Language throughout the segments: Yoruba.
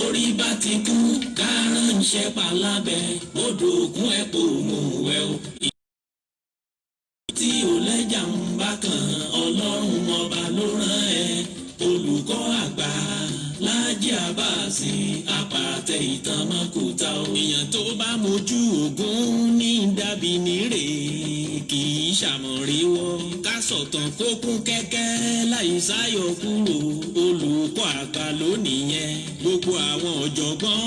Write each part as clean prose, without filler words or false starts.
Orí bá ti kú, kárànṣẹ́ palábẹ́ odò òkun ẹ̀ kò mú wẹ̀ o. Tí ò lẹ́jà ń bá kan, Ọlọ́run Ọba ló rán ẹ. Olùkọ́ àgbà Láàjì Àbáàsì, apàtẹ ìtàn mọ́kúta o. Èèyàn tó bá mojú ògún ní dàbí nírè, kì í ṣàmọ̀ríwọ́. Ká sọ̀tàn kó kún kẹ́kẹ́ láì sáyọ kúrò, olùkọ́ àgbà lónìí yẹn. Gbogbo àwọn ọ̀jọ̀gbọ́n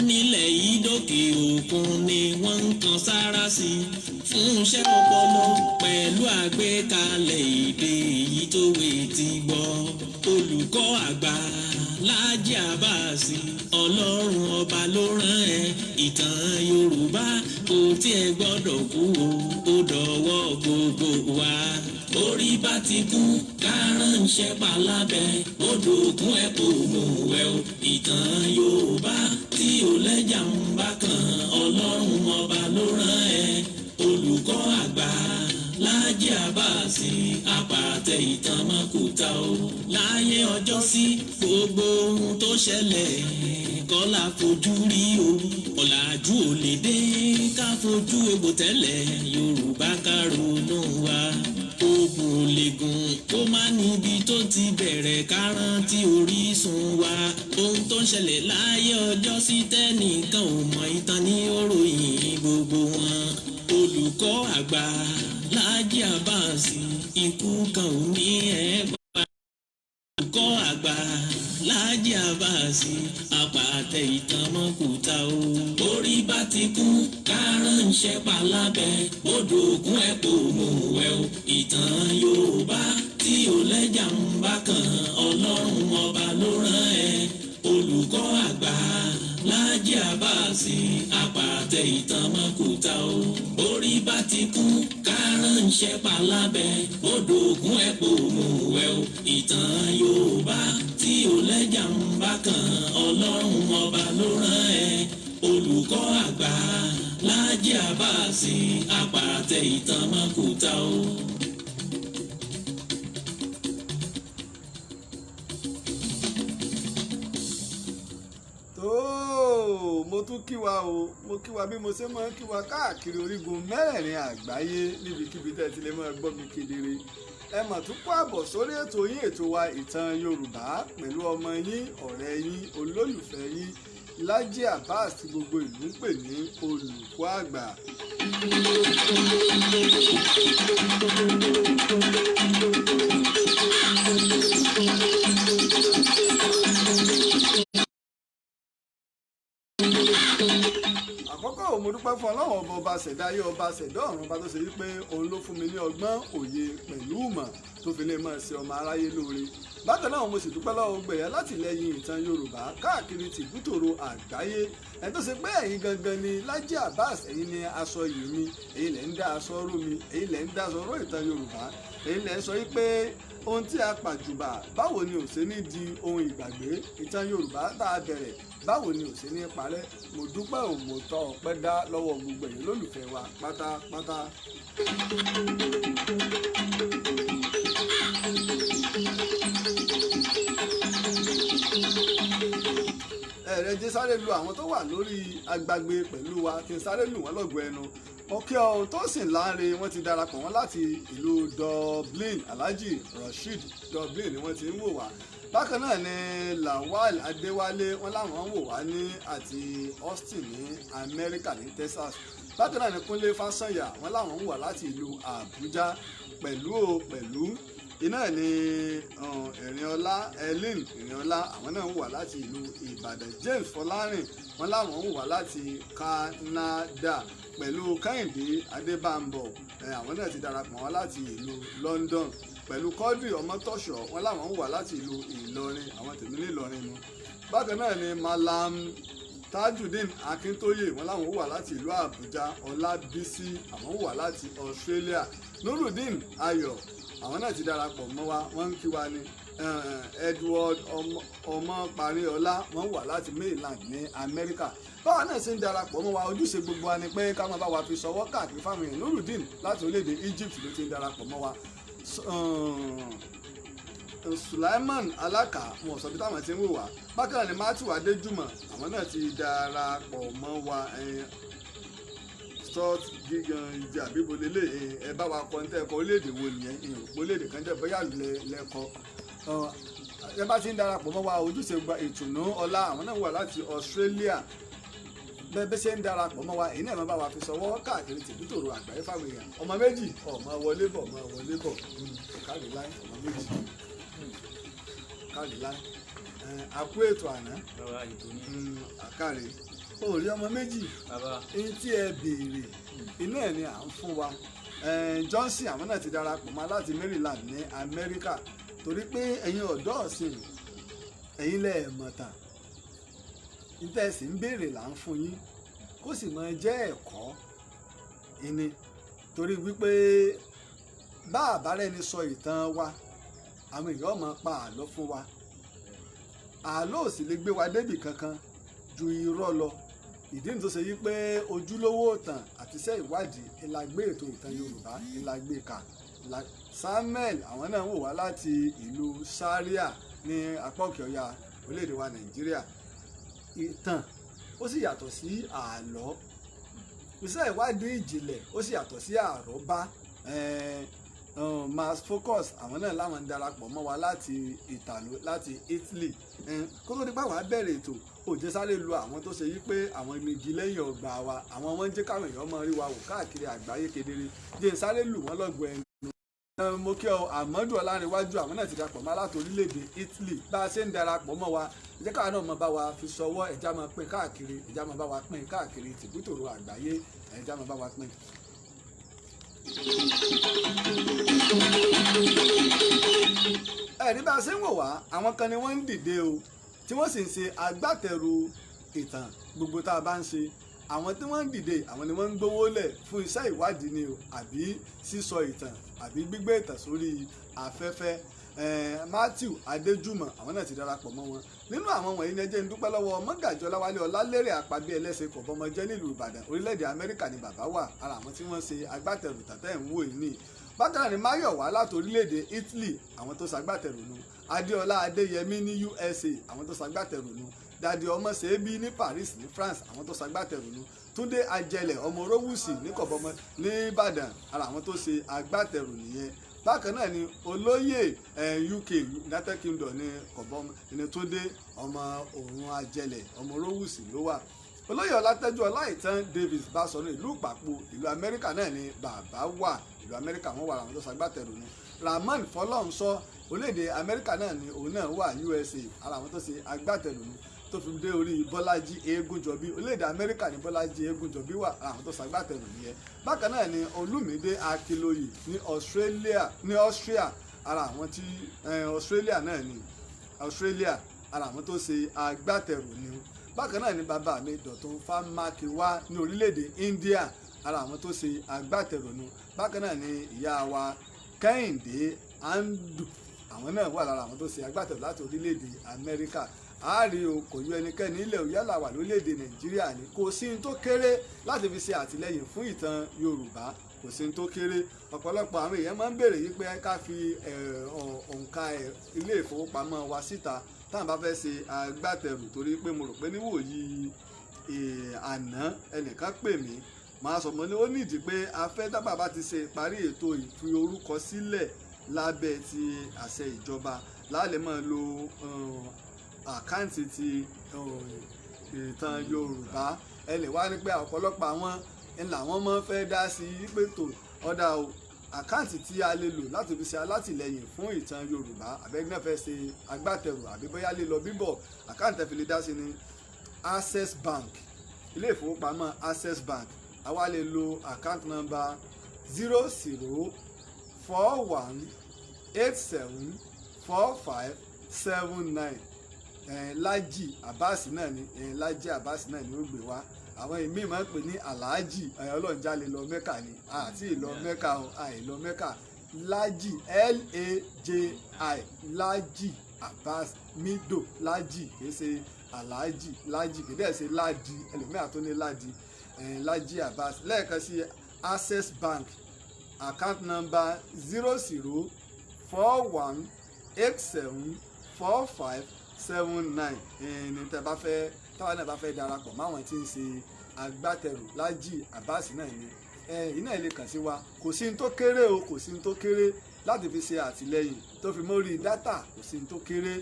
nílẹ̀ yìí, dókè òkun ni wọ́n ń kan sára sí i fún iṣẹ́ ọpọlọ pẹ̀lú àgbékalẹ̀ èdè èyí tó wé ti gbọ́. Olùkọ́ àgbà Láàjì Àbáàsì, Ọlọ́run Ọba ló rán ẹ. Ìtàn Yorùbá kò tiẹ̀ gbọ́dọ̀ kú o, ó dọ̀wọ́ gbogbo wa. Orí bá ti kú, kárànṣẹ́ palábẹ́ odò òkun ẹ̀ kò mú wẹ̀ o. Ìtàn Yorùbá tí ò lẹ́jà ń bá kan, Ọlọ́run Ọba ló rán ẹ. Olùkọ́ àgbà Láàjì Àbáàsì, apàtẹ ìtàn mọ́kúta o. Láyé ọjọ́ sí, gbogbo ohun tó ṣẹlẹ̀ kọ́lá fojú rí o. Ọ̀làjú ò lè dé ká fojú egbò tẹ́lẹ̀. Yorùbá, ká ronú wa. Oògùn ò lè gùn kó má níbi tó ti bẹ̀rẹ̀, ká rántí orísun wa. Ohun tó ń ṣẹlẹ̀ láyé ọjọ́ sí tẹ́nìkan ò mọ̀, ìtàn ní òròyìn gbogbo wọn. Olùkọ́ àgbà Láàjì Àbáàsì, ikú kan ò ní ẹ̀ pa. Olùkọ́ àgbà Láàjì Àbáàsì, apàtẹ ìtàn mọ́kúta o. Orí bá ti kú, kárànṣẹ́ palábẹ́ odò òkun ẹ̀ kò mú wẹ̀ o. Ìtàn Yorùbá tí ò lẹ́jà ń bá kan, Ọlọ́run Ọba ló rán ẹ. Olùkọ́ àgbà Láàjì Àbáàsì, apàtẹ ìtàn mọ́kúta o. Orí bá ti kú, kárànṣẹ́ palábẹ́ odò òkun ẹ̀ kò mú wẹ̀ o. Ìtàn Yorùbá tí ò lẹ́jà ń bá kan, Ọlọ́run Ọba ló rán ẹ. Olùkọ́ àgbà Láàjì Àbáàsì, apàtẹ ìtàn mọ́kúta o. Tó mo tún kí wa o, mo kí wa bí mo ṣe máa ń kí wa káàkiri orígun mẹ́rẹ̀ẹ̀rin àgbáyé, níbikíbi tẹ́ ẹ ti lè máa gbọ́ mi kedere. Ẹ mà tún kó àbọ̀ sórí ètò yín, ètò wa, Ìtàn Yorùbá, pẹ̀lú ọmọ yín, ọ̀rẹ́ yín, olólùfẹ́ yín, Lájí Abbas, tí gbogbo ìlú ń pè ní olùkọ́ àgbà. Àkọ́kọ́, mo dúpẹ́ fún Ọlọ́run Ọba, ọba ṣẹ̀dá ayé, ọba ṣẹ̀dá ọ̀run, ọba tó ṣe wípé òun ló fún mi ní ọgbọ́n, òye pẹ̀lú ìmọ̀ tó fi lè máa ṣe ọmọ aráyé lóore. Bákan náà, mo sì dúpẹ́ lọ́wọ́ gbẹ̀yà látìlẹ́yìn Ìtàn Yorùbá káàkiri tìbútòrò àgbáyé. Ẹni tó ṣe pé ẹ̀yin gangan ni Lájí Abbas, ẹ̀yin ni aṣọ yìí mi, ẹ̀yin lẹ̀ ń dá aṣọ ró mi, ẹ̀yin lẹ̀ ń dá aṣọ ró Ìtàn Yorùbá, ẹ̀yin lẹ̀ ń sọ wípé ohun tí a pàjùbà, báwo ni ò ṣe ní di ohun ìgbàgbé? Ìtàn Yorùbá tá a bẹ̀rẹ̀, báwo ni ò ṣe ní parẹ́? Mo dúpẹ́ ò, mo tọ́ ọpẹ́ dá lọ́wọ́ gbogbo ẹ̀yin lólùfẹ́ wa pátápátá. Ẹ̀rẹ̀ jẹ́ sáré lu àwọn tó wà lórí agbágbé pẹ̀lú wa, kí n sáré lù wọ́n lọ́gọ̀ọ́ ẹnu. Mo kí ọ tó sì láre, wọ́n ti darapọ̀ wọ́n láti ìlú Dublin. Alhaji Rasheed, Dublin ni wọ́n ti ń wò wá. Bákan náà ni Lawal Adéwálé, wọ́n láwọn ń wò wá ní àti Austin ní Amẹ́ríkà, ní Texas. Bákan náà ni Kúnlé Fásànyà, wọ́n láwọn ń wà láti ìlú Àbújá pẹ̀lú o. Pẹ̀lú iná ní Ìrìnọlá, Ellen Ìrìnọlá, àwọn náà ń wà láti ìlú Ìbàdàn. James Fọlárìn, wọ́n láwọn ń wà láti Canada. Pẹ̀lú Kẹ́hìndé Adébámbọ̀, àwọn náà ti darapọ̀ wọ́n láti ìlú London. Pẹ̀lú Quadri Ọmọtọ́ṣọ̀, wọ́n láwọn ń wà láti ìlú Ìlọrin, àwọn tèmi ní Ìlọrin nu. Bákan náà ni Malam Tajudeen Akintoye, wọ́n láwọn wà láti ìlú Àbújá. Ọlábísí, àwọn wà láti Australia. Nurudeen Ayọ̀, àwọn náà ti darapọ̀ mọ́ wa, wọ́n ń kí wa ní. Edward Ọmọparíọlá, wọ́n wà láti Maryland ní Amẹ́ríkà. Báwa náà ṣe ń darapọ̀ mọ́ wa, ojúṣe gbogbo wa ni pé ká máa bá wa fi ṣọwọ́ káàkiri fáwọn èèyàn. Nurudeen láti orílẹ̀-èdè Egypt ló ti ń darapọ̀ mọ́ wa. Sulaiman Alaka, wọn sọ bí táwọn ti ń wò wá. Bákan náà ni Matthew Adéjùmọ̀, àwọn náà ti darapọ̀ mọ́ wa. Short gígan ìjà àbíbo lélẹ̀, ẹ bá wa kọ́ ní tẹ́ẹ̀kọ́. Orílẹ̀-èdè wo nìyẹn? Ìròpó orílẹ̀-èdè kan jẹ́ bóyá lẹ́kọ́. Ẹ bá ti ń darapọ̀ mọ́ wa, ojúṣe gba ìtùnú ọlá, àwọn náà wà láti Australia. Bẹ́ẹ̀ bẹ́ẹ̀ ṣe ń darapọ̀ mọ́ wa, èyí náà máa bá wa fi sọwọ́ káàkiri tìbútòrò àgbáyé fáwọn èèyàn. Ọmọ méjì, ọmọ wọlé bọ̀, ọmọ wọlé bọ̀, kárí láì. Ọmọ méjì, kárí láì. Àkú ètò àná. Bàbá, ètò ní. Àkàrè ó rí ọmọ méjì. Bàbá. Èyí tí ẹ béèrè iná ẹ̀ ni à ń fún wa. Johnson, àwọn náà ti darapọ̀ mọ́ láti Maryland ní Amẹ́ríkà. Torí pé ẹ̀yin ọ̀dọ́ ọ̀sìn, ẹ̀yin lẹ̀ mọ̀tàn, nítẹ̀sí ń béèrè là ń fún yín, kó sì máa jẹ́ ẹ̀kọ́ ìní, torí wípé bá àbárẹ́ni sọ ìtàn wa, àwọn èèyàn máa pa àlọ́ fún wa. Àlọ́ ò sì lè gbé wa débì kankan ju irọ́ lọ. Ìdí nìyí tó ṣe yí pé ojúlówó ìtàn àti iṣẹ́ ìwádìí ìlàgbé ètò ìtàn Yorùbá ìlàgbé kà. Samuel, àwọn náà ń wò wá láti ìlú Zaria ní apá òkè ọya orílẹ̀-èdè wa Nàìjíríà. Ìtàn ó sì yàtọ̀ sí àlọ́, iṣẹ́ ìwádìí ìjìnlẹ̀ ó sì yàtọ̀ sí àrọ́bá. Mass Focus, àwọn náà láwọn ń darapọ̀ mọ́ wa láti Ìtàló, láti Italy. Kó tó di pé àwọn á bẹ̀rẹ̀ ètò, òjé sáré lu àwọn tó ṣe yí pé àwọn igi lẹ́yìn ọgbà wa, àwọn wọn ń jẹ́ káwọn èèyàn máa rí wa wò káàkiri àgbáyé kedere. Jẹ́ ń sáré lù wọ́n lọ́gọ̀ ẹnu. Mo kí ọ, Àmọ́dù Ọlárẹ̀wájú, àwọn náà ti darapọ̀ mọ́ láti orílẹ̀-èdè Italy. Bá a ṣe ń darapọ̀ mọ́ wa, ẹ jẹ́ káwọn náà máa bá wa fi ṣọwọ́, ẹ̀já máa pín káàkiri, ẹ̀já máa bá wa pín káàkiri tìbútòrò àgbáyé, ẹ̀já máa bá wa pín. Ẹ̀rí bá a ṣe ń wò wá, àwọn kan ni wọ́n ń dìde o, tí wọ́n sì ń ṣe agbátẹrù ìtàn gbogbo tá a bá ń ṣe. Àwọn tí wọ́n ń dìde, àwọn ni wọ́n ń gbówó lẹ̀ fún iṣẹ́ ìwádìí ni o, àbí sísọ ìtàn, àbí gbígbé ìtàn sórí afẹ́fẹ́. Matthew Adéjùmọ̀, àwọn náà ti darapọ̀ mọ́ wọn. Nínú àwọn wọ̀nyí ni ẹ jẹ́ ń dúpẹ́ lọ́wọ́ Mọ́gàjì Ọláwálé Ọlálérè Àpàbí Ẹlẹ́sìn kò bọ́mọ jẹ́ nílùú Ìbàdàn, orílẹ̀-èdè Amẹ́ríkà ni bàbá wà. Ara àwọn tí wọ́n ṣe agbátẹrù tàtẹ́ ń wò yìí ni. Bákan náà ni Máyọ̀wá láti orílẹ̀-èdè Italy, àwọn tó ṣagbátẹrù nu. Adéọlá Adéyẹmí ní USA, àwọn tó ṣagbátẹrù nu. Dàdí ọmọ ṣèébí ní Paris ní France, àwọn tó ṣagbátẹrù nu. Túndé Ajẹlẹ ọmọ Orówùsì ní Kọ̀bọmọ ní Ìbàdàn, ara àwọn tó ṣe agbátẹrù nìyẹn. Bákan náà ni olóyè UK, United Kingdom ní Kọ̀bọmọ ní Túndé ọmọ òrùn Ajẹlẹ ọmọ Orówùsì ló wà. Olóyè Ọlátẹ́jú Ọláìtàn Davis Báṣọ̀run, ìlú Ìpàpọ̀, ìlú Amẹ́ríkà náà ni bàbá wà. Ìlú Amẹ́ríkà wọ́n wà, àwọn tó ṣagbátẹrù ni. Rahman Fọlọ́runṣọ́, orílẹ̀-èdè Amẹ́ríkà náà ni òun náà wà, USA, ara àwọn tó ṣe agbátẹrù ni. Tó fi dé orí Bọ́lájí Eégúnjọbí, orílẹ̀-èdè Amẹ́ríkà ní Bọ́lájí Eégúnjọbí wà, ara àwọn tó ṣagbátẹrù nìyẹn. Bákan náà ni Olúmídé Akínlóyè ní Australia, ní Austria, ara àwọn tí Australia náà ni, Australia, ara àwọn tó ṣe agbátẹrù ni. Bákan náà ni bàbá mi Dọ̀tun Fámákiwá ní orílẹ̀-èdè India, ara àwọn tó ṣe agbátẹrù nu. Bákan náà ni ìyá wa Kẹ́hìndé Andu, àwọn náà wà lára àwọn tó ṣe agbátẹrù láti orílẹ̀-èdè Amẹ́ríkà. Àárí o, kò yọ ẹnikẹ́ni ilẹ̀ ò, yálà wà lórílẹ̀-èdè Nàìjíríà ni, kò sí ní tó kéré láti fi ṣe àtìlẹ́yìn fún ìtàn Yorùbá, kò sí ní tó kéré. Ọ̀pọ̀lọpọ̀ àwọn èèyàn máa ń béèrè yìí pé ká fi òǹkà ilé ìfowópamọ́ wa síta táwọn bá fẹ́ ṣe agbátẹrù, torí pé mo rò pé níwòyí àná ẹnìkan pè mí, màá sọ mọ́ ní ó nídìí pé a fẹ́ dábàá bá ti ṣe ìparí ètò ìfi orúkọ sílẹ̀ lábẹ́ ti àṣẹ ìjọba láàlẹ́ máa lo àkáǹtì ti ìtàn Yorùbá. Ẹ lè wá ní pé ọ̀pọ̀lọpọ̀ àwọn ń làwọn máa ń fẹ́ dá sí i pé tó ọ̀dà o, àkáǹtì tí a lè lò láti fi ṣe alátìlẹyìn fún ìtàn Yorùbá, àbẹ́gbẹ́ fẹ́ ṣe agbátẹrù, àbí bóyá lílọ bíbọ̀, àkáǹtì ẹ fi lè dá sí ní Access Bank, ilé ìfowópamọ́ Access Bank. Àwa lè lo account number 0041874579. Lájì Abbas náà ni, Lájì Abbas náà ni ó gbé wá. Àwọn èmi máa ń pè ní Aláàjì ọlọ́njà lè lọ Mẹ́kà ni àti ìlọ Mẹ́kà o, àìlọ Mẹ́kà. Lájì, Laji, Lájì Abbas Mido. Lájì, kìí ṣe Aláàjì, Lájì, kìí dẹ̀ ṣe Ládi, ẹlòmíà tó ní Ládi. Lájì Abbas. Lẹ́ẹ̀kan sí, Access Bank, account number 0041. 874579. Ní tẹ́ bá fẹ́, táwa náà bá fẹ́ darapọ̀ máwọn tí ń ṣe agbátẹrù Lájí Abbas náà ni ẹ̀yin náà lè kàn sí wa. Kò sí ní tó kéré o, kò sí ní tó kéré láti fi ṣe àtìlẹ́yìn tó fi mórí data. Kò sí ní tó kéré.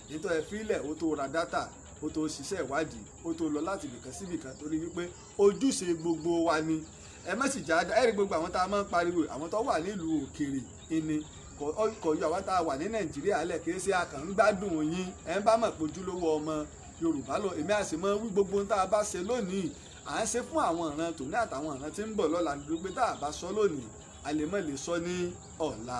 Nítorí ẹ fílẹ̀, ó tó ra data, ó tó ṣiṣẹ́ ìwádìí, ó tó lọ láti ibìkan sí ibìkan, torí wípé ojúṣe gbogbo wa ni. Ẹ má sì já ẹ rí gbogbo àwọn tá a máa ń pariwo, àwọn tó wà nílùú òkèèrè ìní kò yọ àwọn tá a wà ní Nàìjíríà lẹ̀. Kì í ṣe akàn ń gbádùn yín. Ẹ ń bá mọ̀ pé ojúlówó ọmọ Yorùbá lọ, èmi àṣì mọ́ wí gbogbo ohun tá a bá ṣe lónìí, à ń ṣe fún àwọn ìran tòní àtàwọn ìran tí ń bọ̀ lọ́la, nítorí pé tá a bá sọ lónìí, a lè má lè sọ ní ọ̀la.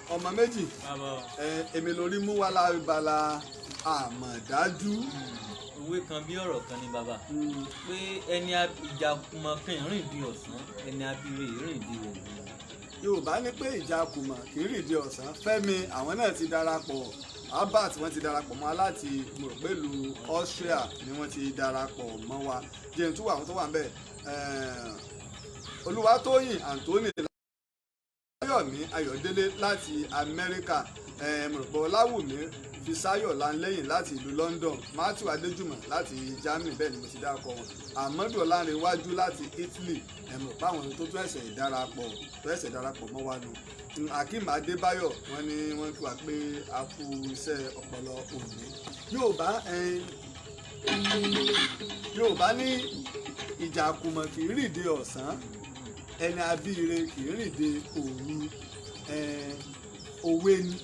Ọmọ méjì, èmi lórí mú wa lábala àmọ̀dájú. Òwe kan bí ọ̀rọ̀ kan ni bàbá, pé ẹni ìjàkùmọ̀ kan rìn di ọ̀sán, ẹni abíire rìn di òru. Yorùbá ní pé ìjàkùmọ̀ kì í rìn di ọ̀sán. Fẹ́mi, àwọn náà ti darapọ̀. Albert, wọ́n ti darapọ̀ mọ́ láti, mo rò pé ìlú Austria ni wọ́n ti darapọ̀ mọ́ wa. Jẹun tó wà, àwọn tó wà ń bẹ̀, Olúwatóyìn Anthony, Ayọ̀mí Ayọ̀délé láti Amẹ́ríkà, mo rò pé Ọláwùmí Fisáyọ̀ Lanlẹ́yìn láti ìlú London, Matthew Adéjùmọ̀ láti Germany, bẹ́ẹ̀ ni mo ti dárúkọ wọn, Ahmadu Ọlánrewájú láti Italy. Mo rò pé àwọn tó tún ẹ̀sẹ̀ darapọ̀ mọ́ wa nù. Akeem Adébáyọ̀, wọ́n ní wọ́n kí wa pé a kú iṣẹ́ ọpọlọ òní. Yorùbá ní ìjàkùmọ̀ kì í rìnde ọ̀sán, ẹni abíire kì í rìnde òru. Òwe ni.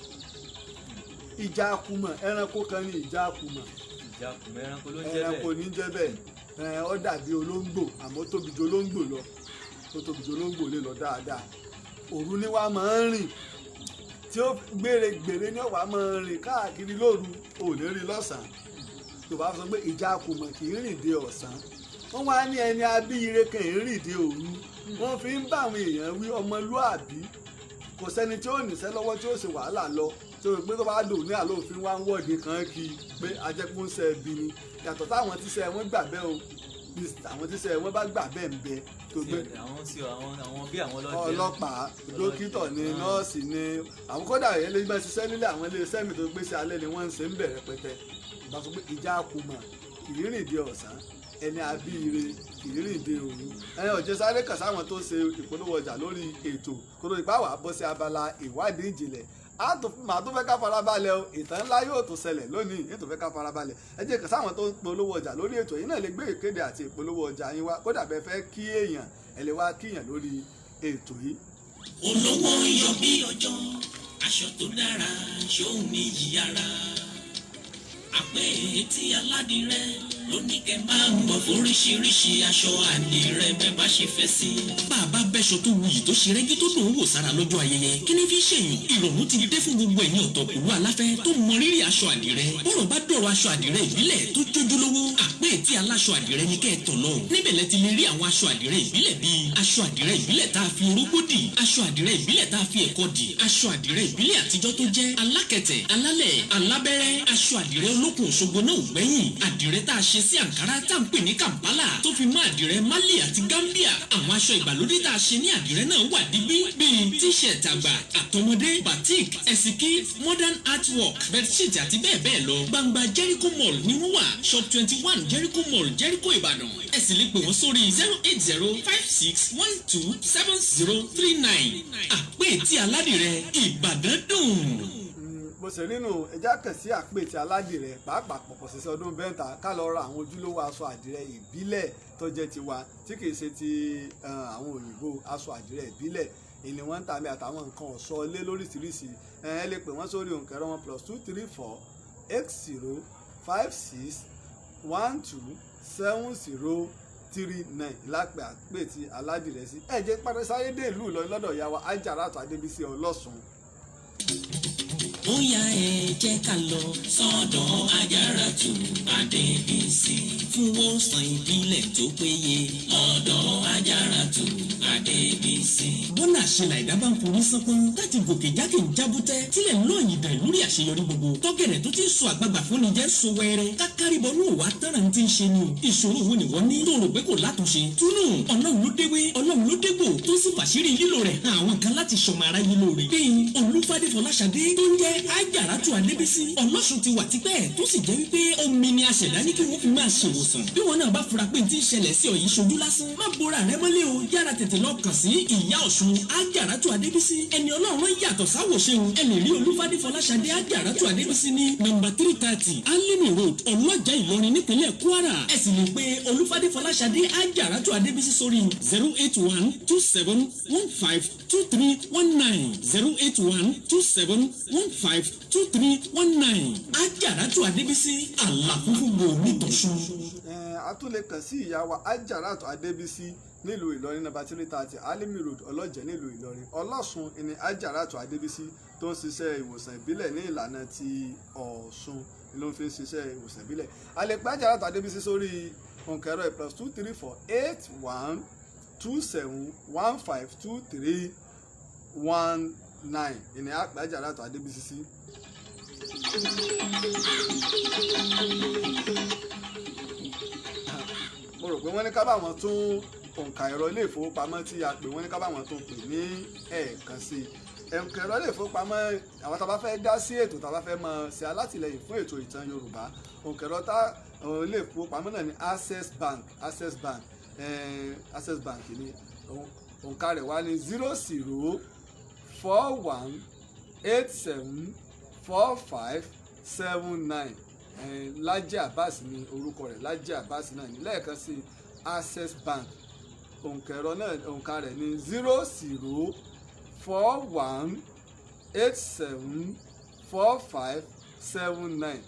Ìjàkùmọ̀, ẹranko kan ní ìjàkùmọ̀. Ìjàkùmọ̀, ẹranko ló ń jẹ́ bẹ́ẹ̀. Ẹranko ní jẹ́ bẹ́ẹ̀. Ó dàbí olóńgbò, àmọ́ ó tóbi ju olóńgbò lọ, ó tóbi ju olóńgbò lè lọ dáadáa. Òru ni wàá máa ń rìn, tí ó gbére gbére ní ọ̀wá máa ń rìn káàkiri lóru, ò ní rí lọ́sàn-án. Tó bá sọ pé ìjàkùmọ̀ kì í rìn dé ọ̀sán, wọ́n wá ní ẹni abíire kan ì rìn dé òru. Wọ́n fi ń bá àwọn èèyàn wí, ọmọlúàbí, kò sẹ́ni tí ó níṣẹ́ lọ́wọ́ tí ó ṣe wàhálà lọ, tí ó pé tó bá dùn ní àlọ́ òfin wá ń wọ́ọ̀dì kan kí pé ajẹ́kúnṣe ẹbí ni. Yàtọ̀ táwọn tíṣẹ́ wọn gbà bẹ́ẹ̀ o, bí àwọn tíṣẹ́ wọn bá gbà bẹ́ẹ̀ ń bẹ tó gbé. Àwọn sí àwọn bí àwọn ọlọ́dẹ. Ọlọ́pàá, dókítà ni, nọ́ọ̀sì ni, àwọn kódà yẹn lè gbẹ́ ṣiṣẹ́ nílé àwọn iléeṣẹ́ mi tó gbé sí alẹ́ ni wọ́n ń ṣe ń bẹ̀rẹ̀ pẹ́tẹ́. Ìbá sọ pé ìjà kùmọ̀ kì í rìn dé ọ̀sán, ẹni abíire kì í rìn dé òru. Ẹni ọ̀jẹ̀ sáré kàn sáwọn tó ṣe ìpolówó ọjà lórí ètò kóró ipá wà bọ́ sí abala ìwádìí ìjìnlẹ̀. Màá tó fẹ́ ká farabalẹ̀ o, ìtàn ńlá yóò tó ṣẹlẹ̀ lónìí, yóò tó fẹ́ ká farabalẹ̀. Ẹ jẹ́ kàn sáwọn tó ń polówó ọjà lórí ètò yìí náà lè gbé ìkéde àti ìpolówó ọjà yín wá. Kódà bẹ́ẹ̀ fẹ́ kí èèyàn, ẹ lè wá kíyàn lórí ètò yìí. Olówó ń yọ bí ọjọ́, aṣọ tó dára ṣóun ní yìí ara. Àpè etí aládìrẹ lóní kẹ máa ń bọ̀ foríṣiríṣi aṣọ àdìrẹ bẹ́ẹ̀ bá ṣe fẹ́ sí. Bàbá bẹ́ṣọ tó wuyì, tó ṣe rẹ́gí, tó dùn ún wò sára lọ́jọ́ ayẹyẹ, kí ni fi ṣèyàn? Ìrọ̀rùn ti dé fún gbogbo ẹ̀yin ọ̀tọ̀kùlú aláfẹ́ tó mọ rírì aṣọ àdìrẹ. Bọ́rọ̀ bá dọ̀rọ̀ aṣọ àdìrẹ ìbílẹ̀ tó jójúlówó, àpé tí aláṣọ àdìrẹ ní kẹ́ ẹ tọ̀ lọ. Níbẹ̀ lẹ ti lè rí àwọn aṣọ àdìrẹ ìbílẹ̀ bíi aṣọ àdìrẹ ìbílẹ̀ tá a fi orógbó dì, aṣọ àdìrẹ ìbílẹ̀ tá a fi ẹ̀kọ dì, aṣọ àdìrẹ ìbílẹ̀ àtijọ́ tó jẹ́ alákẹ̀tẹ̀, alálẹ̀, alábẹ́rẹ́, aṣọ àdìrẹ olókùn Òṣogbo náà ò gbẹ́yìn, àdìrẹ tá a ṣe sí àǹkárá tá à ń pè ní Kampala, tó fi mọ́ àdìrẹ Mali àti Gambia. Àwọn aṣọ ìgbàlódé tá a ṣe ní àdìrẹ náà wà dígbí, bíi T-shirt àgbà àtọmọdé, batik, ẹ̀sìnkí, modern artwork, bedsheet àti bẹ́ẹ̀ bẹ́ẹ̀ lọ. Gbangba Jericho Mall ni wọ́n wà, Shop 21, Jericho Mall, Jericho, Ìbàdàn. Ẹ sì lè pè wọ́n sórí 08056127039. Àpè tí aládìrẹ, Ìbàdàn dùn. Bó ṣe rí nù. Ẹjá kàn sí àpètì aládìrẹ, pàápàá pọ̀pọ̀ ṣiṣẹ́ ọdún bẹ́ńtà, ká lọ ra àwọn ojúlówó aṣọ àdìrẹ ìbílẹ̀ tó jẹ́ tiwa, tí kìí ṣe ti àwọn òyìnbó. Aṣọ àdìrẹ ìbílẹ̀ ìní wọ́n ń tà mí, àtàwọn nǹkan ọ̀ṣọ́ ilé lóríṣiríṣi. Ẹ lè pè wọ́n sórí òǹkẹ́rọ wọn, +234 8056127039. Lápẹ̀ àpètì aládìrẹ sí. Ẹ jẹ́ pàdé sáré dé ìlú Ìlọrin lọ́dọ̀ ìyá wa Ajaratu Adébísí Ọlọ́sùn. Ó yá, ẹ jẹ́ ká lọ sọ́dọ̀ Ajaratu Adébísí fún wòsàn ìbílẹ̀ tó péye lọ́dọ̀ Ajaratu Adébísí. Bọ́nà àṣelà ẹ̀dá bá ń forí sánpọ́n láti gòkè jákè ń jábútẹ́ tílẹ̀ ń lọ́ọ̀yìn dàn lórí àṣeyọrí gbogbo. Tọ́gẹ̀rẹ̀ tó ti ń sọ àgbààgbà fúnni jẹ́ so wẹ́rẹ́. Kákárìbọ̀ ní òwà tẹ́ràn ti ń ṣe ni o. Ìṣòro wo ni wọ́n ní tó rò pé kò látúnṣe? Túnú Ọlọ́run ló déwé, Ọlọ́run ló dégbò tó sì fàṣírí lílo rẹ̀ hàn àwọn kan láti ṣọmọ aráyé lóore. Bíi Olúfadé Fọláṣadé tó ń jẹ́ Ájàrátù Adébísí. Ọlọ́sùn ti wà tipẹ́ tó sì jẹ́ wípé omi ni aṣẹ̀dá ní kí wọ́n fi máa ṣèwòsàn. Bí wọn náà bá fura pé n ti ń ṣẹlẹ̀ sí ọ yìí ṣojú lásán, má bora rẹ mọ́lẹ̀ o. Yára tètè lọ kàn sí Ìyá Ọ̀ṣun Ájàrátù Adébísí. Ẹni Ọlọ́run yàtọ̀ sáwòṣe o. Ẹ lè rí Olúfadé Fọláṣadé Ájàrátù Adébísí ní nọ́mbà 330 Alimi Road, Ọlọ́jà, Ìlọrin, nípínlẹ̀ Kwara. Ẹ sì lè pe Olúfadé Fọláṣadé Ájàrátù Adébísí sórí 08127152319, 08127152319. Ájàrátù Adébísí, àlàfúnfún gbòó nítòsùn. A tún lè kàn sí ìyá wa Ajarat Adébísí nílùú Ìlọrin, nọ́mbà 330 Alimi Road, Ọlọ́jẹ̀, nílùú Ìlọrin. Ọlọ́sùn ni Ajarat Adébísí tó ń ṣiṣẹ́ ìwòsàn ìbílẹ̀ ní ìlànà ti Ọ̀ṣun ló ń fi ń ṣiṣẹ́ ìwòsàn ìbílẹ̀. A lè pe Ajarat Adébísí sórí òǹkẹ̀rọ +2348127152319 ìní àpè Ajarat Adébísí sí. Mo rò pé wọ́n ní ká bá wọn tún òǹkà ẹ̀rọ ilé ìfowópamọ́ tí a pè, wọ́n ní ká bá wọn tún pè ní ẹ̀ẹ̀kan sí i. Òǹkà ẹ̀rọ ilé ìfowópamọ́ àwọn tá a bá fẹ́ dá sí ètò, tá a bá fẹ́ mọ ṣe alátìlẹyìn fún ètò ìtàn Yorùbá, òǹkà ẹ̀rọ tá ilé ìfowópamọ́ náà ní Access Bank. Access Bank, Access Bank ní òǹkà rẹ̀ wá ní 0041874579. Lájí Abbas ní orúkọ rẹ̀, Lájí Abbas náà ní. Lẹ́ẹ̀kan sí, Access Bank, òǹkà ẹ̀rọ náà, òǹkà rẹ̀ ní 0041874579,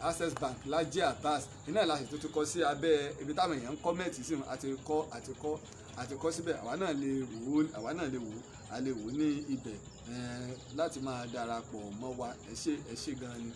Access Bank, Lájí Abbas. Iná ìlàsì tó ti kọ sí abẹ́ ibi táwọn èèyàn ń comment sí, àti kọ́ àti kọ́ àti kọ́ síbẹ̀. Àwa náà lè wò ó, àwa náà lè wò ó, a lè wò ó ní ibẹ̀ láti máa darapọ̀ mọ́ wa. Ẹ ṣé, ẹ ṣé gan-an ni.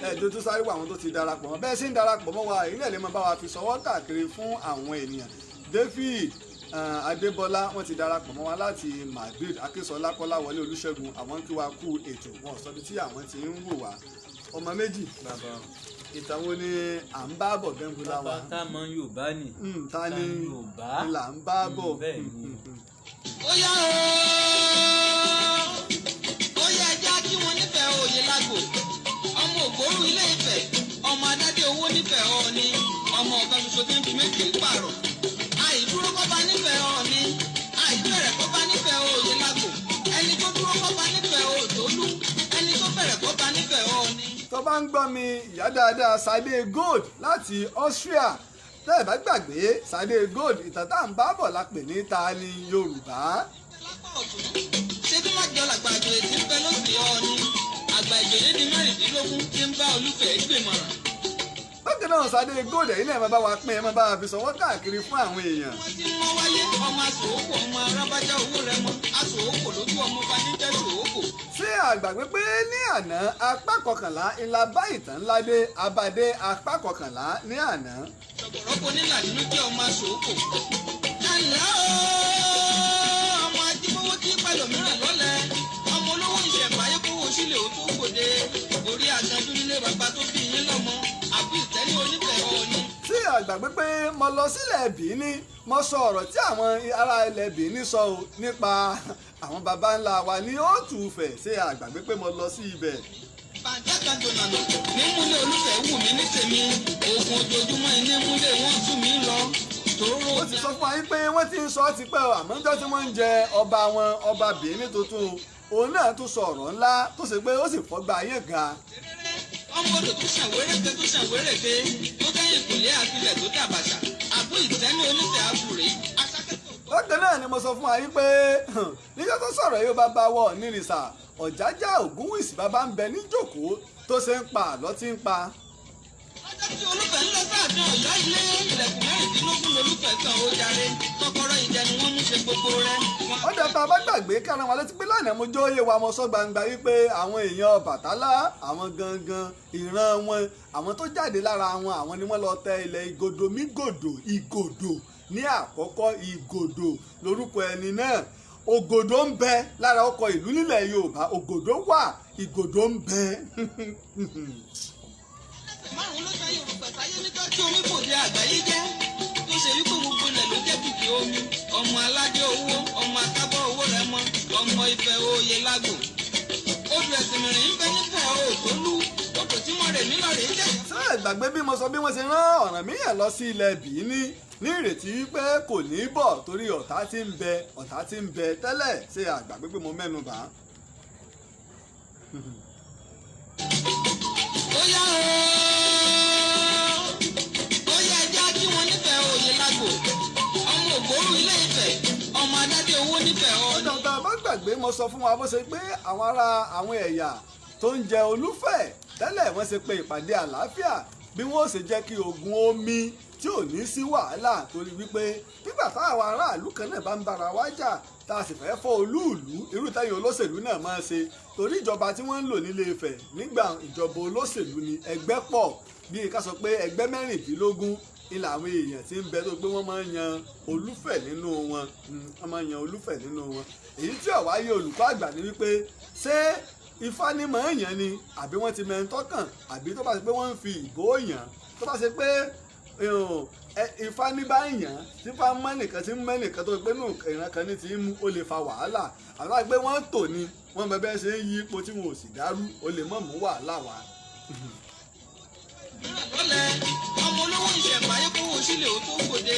Ẹ̀ẹ́dọ́ tó sáré wọ àwọn tó ti darapọ̀ mọ́, bẹ́ẹ̀ sì ń darapọ̀ mọ́ wa, èyí náà lè máa bá wa fi sọwọ́ káàkiri fún àwọn ènìyàn. David Adébọ́lá, wọ́n ti darapọ̀ mọ́ wa láti Madrid. Akínsọlá Kọ́láwọlé Olúṣẹ́gun, àwọn kí wa kú ètò, wọn sọ bí tí àwọn ti ń wò wá. Ọmọ méjì, ìtàn wo ni à ń bá bọ̀ gẹ́gẹ́ wa? Tá a mọ Yorùbá ni. Ta ni Yorùbá là ń bá bọ̀? Ó yá o, ó yá, ẹja kí wọ́n nífẹ̀ẹ́ òye lágbo, ọmọ ògbóró ilé Ifẹ̀, ọmọ adádé owó nífẹ̀ẹ́ Ọọ̀ni, ọmọ ọ̀kan ṣoṣo tí ń fi méjì pààrọ̀. Àìdúró kọ́ba nífẹ̀ẹ́ Ọọ̀ni, àìbẹ̀rẹ̀ kọ́ba nífẹ̀ẹ́ òye lágbo, ẹni tó dúró kọ́ba nífẹ̀ẹ́ Òtólú, ẹni tó bẹ̀rẹ̀ kọ́ba nífẹ̀ẹ́ Ọọ̀ni. Tó bá ń gbọ́ mi, ìyá dáadáa Sade Gold láti Austria, tẹ́ ẹ̀ bá gbàgbé Sade Gold, ìtàn tá à ń bá bọ̀ la pè ní ta ni Yorùbá. Lápá ọ̀tún ṣé bí má jọ làgbà àjòyè tí ń bẹ lósì Ọọ̀ni, àgbà ìjòyè di 16 tí ń bá Olúfẹ̀ gbìmọ̀ràn. Bákan náà Sade Gold, ẹ̀yin náà ẹ máa bá wa pín, ẹ máa bá wa fi sọwọ́ káàkiri fún àwọn èèyàn. Wọ́n ti mọ́ wáyé ọmọ aṣòókò, ọmọ arábájá owó rẹ mọ́ aṣòókò lójú ọmọ bá níjẹ́ ṣòókò. Ṣé àgbàgbé pé ní àná apá kọkànlá ńlá bá ìtàn ńlá dé abadé apá kọkànlá ní àná. Ṣọ̀bọ̀rọ̀kọ nílà nínú jẹ́ ọmọ aṣòókò. Ẹ̀lá ooo, ọmọ ajíbówó tí pẹ̀lú mìíràn lọ́lẹ̀, ọmọ olówó ìṣẹ̀ǹbáyé kówó sílẹ̀ ó tó gbòde orí àtàndú nílé bàbá tó bí yín lọ́mọ àbí ìtẹ́ni onífẹ̀ẹ́ Ọọ̀ni. Ṣé àgbàgbé pé mo lọ sílẹ̀ Bìíní, mo sọ ọ̀rọ̀ tí àwọn ará ilẹ̀ Bìíní sọ o nípa àwọn baba ńlá wa ní Òtùfẹ̀? Ṣé àgbàgbé pé mo lọ sí ibẹ̀? Bàjẹ́ kan jònàlò ní múlẹ̀ Olúfẹ̀ wù mí ní tèmi, oògùn ojoojúmọ́ iní múlẹ̀ wọ́n tún mí lọ. Ó ti sọ fún wa yín pé wọ́n ti ń sọ ọ́ tipẹ́ o, àmọ́ níjọ́ tí wọ́n ń jẹ ọba wọn, ọba Bìíní tuntun, òun náà tún sọ ọ̀rọ̀ ńlá tó ṣe pé ó sì fọ́gbà ayé ga. Ọmọ odò tó ṣàn wéréke, tó ṣàn wéréke, tó kẹ́yìn kùlé àfilẹ̀ tó dàbàṣà, àbú ìtẹ́ni onífẹ̀ àbúrè aṣákẹ́tọ̀. Bákan náà ni mo sọ fún wa yín pé níjọ́ tó sọ̀rọ̀ yóò bá bá wọ̀ nírìsà Ọ̀jájá Ògúnwùsì bàbá ń bẹ níjókòó tó ṣe ń pa àlọ́ tí ń pa. Lọ́jọ́ tí Olúfẹ̀ ń lọ sáàfin Ọ̀yọ́ ilé, ilẹ̀kùn 16 lolúfẹ̀ kan ó jàre, kọ́kọ́rọ́ ìjẹ ni wọ́n mú ṣe gbogbo rẹ̀. Ó dẹ̀ ta a bá gbàgbé kára wa létí pé lánàá mo jóye wa, mo sọ gbangba wípé àwọn èèyàn Ọbàtálá, àwọn gangan ìran wọn, àwọn tó jáde lára wọn, àwọn ni wọ́n lọ tẹ ilẹ̀ Ìgòdòmígòdò. Ìgòdò ní àkọ́kọ́, Ìgòdò lórúkọ ẹni náà. Ògòdò ń bẹ lára ọkọ̀ ìlú nílẹ̀ Yorùbá. Ògòdò wà, Ìgòdò ń bẹ. Márùn ló ṣayé òrùpẹ̀ sáyé níjọ́ tí omi kò dé àgbáyé jẹ́, tó ṣe wípé gbogbo ilẹ̀ ló jẹ́ kìkì omi. Ọmọ aládé owó, ọmọ akábọ̀ owó rẹ mọ, ọmọ Ifẹ̀ oyè lágò. Odò ẹ̀sìn mìíràn ń bẹ nífẹ̀ẹ́ òtólú, odò tí mo rè mí lọ rèé jẹ́. Ṣé ẹ gbàgbé bí mo sọ bí wọ́n ṣe rán Ọ̀rànmíyàn lọ sí ilẹ̀ Bìíní ní ìrètí pé kò ní bọ̀ torí ọ̀tá tí ń bẹ, ọ̀tá tí ń bẹ tẹ́lẹ̀? Ṣé àgbàgbé pé mo mẹ́nu bà á? Ó yá ooo, ó yá, ẹjẹ́ kí wọ́n nífẹ̀ẹ́ oyè lágò. Ọmọ ògbóró ilé Ifẹ̀, ọmọ aládé owó nífẹ̀ẹ́ ọ̀ọ́ni. Ọ̀dọ̀ tá a bá gbàgbé, mo sọ fún wa bó ṣe pé àwọn ará àwọn ẹ̀yà tó ń jẹ Olúfẹ̀ tẹ́lẹ̀, wọ́n ṣe pé ìpàdé àlàáfíà bí wọ́n ó ṣe jẹ́ kí ogun omi tí ò ní sí wàhálà, torí wípé nígbà táwọn aráàlú kan náà bá ń bára wa jà, tá a sì fẹ́ fọ́ olúùlú, irú táyọ̀ olóṣèlú náà máa ṣe, torí ìjọba tí wọ́n ń lò nílé Ifẹ̀ nígbà ìjọba olóṣèlú ni, ẹgbẹ́ pọ̀, bíi ká sọ pé ẹgbẹ́ 16 ilà àwọn èèyàn tí ń bẹ, tó pé wọ́n máa ń yan Olúfẹ̀ nínú wọn. Wọ́n máa ń yan Olúfẹ̀ nínú wọn. Èyí tí ó wáyé olùkọ́ àgbà ni wípé ṣé Ifá ní mọ̀ ń yàn ni, àbí wọ́n ti mẹ́ńtọ́ kàn, àbí tó bá ṣe pé wọ́n ń fi ìbò yàn, tó bá ṣe pé Ifá ní bá ń yàn, tí Ifá mọ́ nìkan, tí ń mọ́ nìkan, tó pé nù ìran kan ní ti ń mú, ó lè fa wàhálà. Àbí wọ́n pé wọ́n tò ní wọ́n bẹ bẹ́ẹ̀ ṣe ń yí ipò tí wọn ò sì dárú, ó lè mọ̀ mú wàhálà wá. Lọ́lẹ̀ ọmọ olówó ìṣẹ̀mbáyé kówó sílẹ̀ ó tó gbòde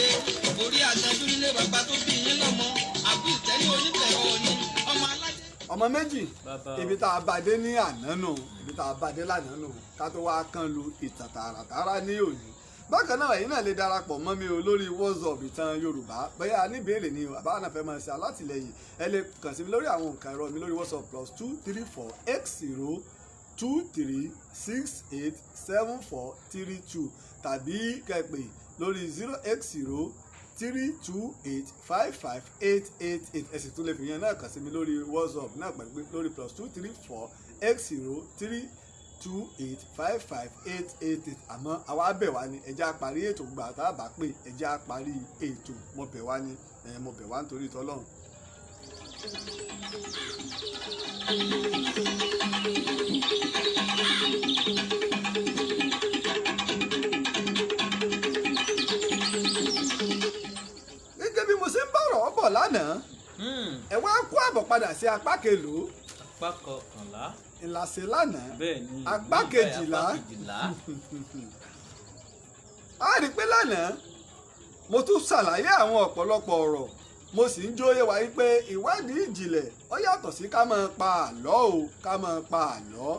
orí àtẹ̀jú nílé bàbá tó bí yín lọ́mọ àbí ìtẹ́lẹ̀ onífẹ̀ẹ́ ọ̀ọ́ni ọmọ aládé. Ọmọ méjì. Bàbá o. Ibi tá a bá dé ní àná nù, ibi tá a bá dé lánàá nù, ká tó wá kán lu ìtàn tààràtàrà ní òní. Bákan náà, ẹ̀yin náà lè darapọ̀ mọ́ mi o lórí WhatsApp Ìtàn Yorùbá. Bóyá níbèrè ni o, àbá náà fẹ́ máa ṣe alátìlẹyìn, ẹ lè kàn sí mi lórí àwọn nǹkan ẹ̀rọ mi lórí WhatsApp: +234 80 23 68 74 32, tàbí kẹ́ pè lórí 08032855888. Ẹ sì tún lè fi yẹn náà kàn sí mi lórí WhatsApp náà pẹ̀lú pé lórí +234 8032855888. Àmọ́ àwa bẹ̀ wá ní, ẹ jẹ́ á parí ètò gbà tá a bá pè, ẹ jẹ́ á parí ètò. Mo bẹ̀ wá ní, mo bẹ̀ wá nítorí tọ́lọ́run. Gẹ́gẹ́ bí mo ṣe ń bọ̀rọ̀ bọ̀ lánàá, ẹ wá kó àbọ̀ padà sí apá kelòó? Apá kọkànlá. Ńlá ṣe lánàá. Bẹ́ẹ̀ ni. Apá ní báyìí, kejìlá. Apá kejìlá. A rí i pé lánàá mo tún ṣàlàyé àwọn ọ̀pọ̀lọpọ̀ ọ̀rọ̀, mo sì ń jóyè wá wípé ìwádìí ìjìnlẹ̀ ó yàtọ̀ sí ká máa pa àlọ́ o, ká máa pa àlọ́.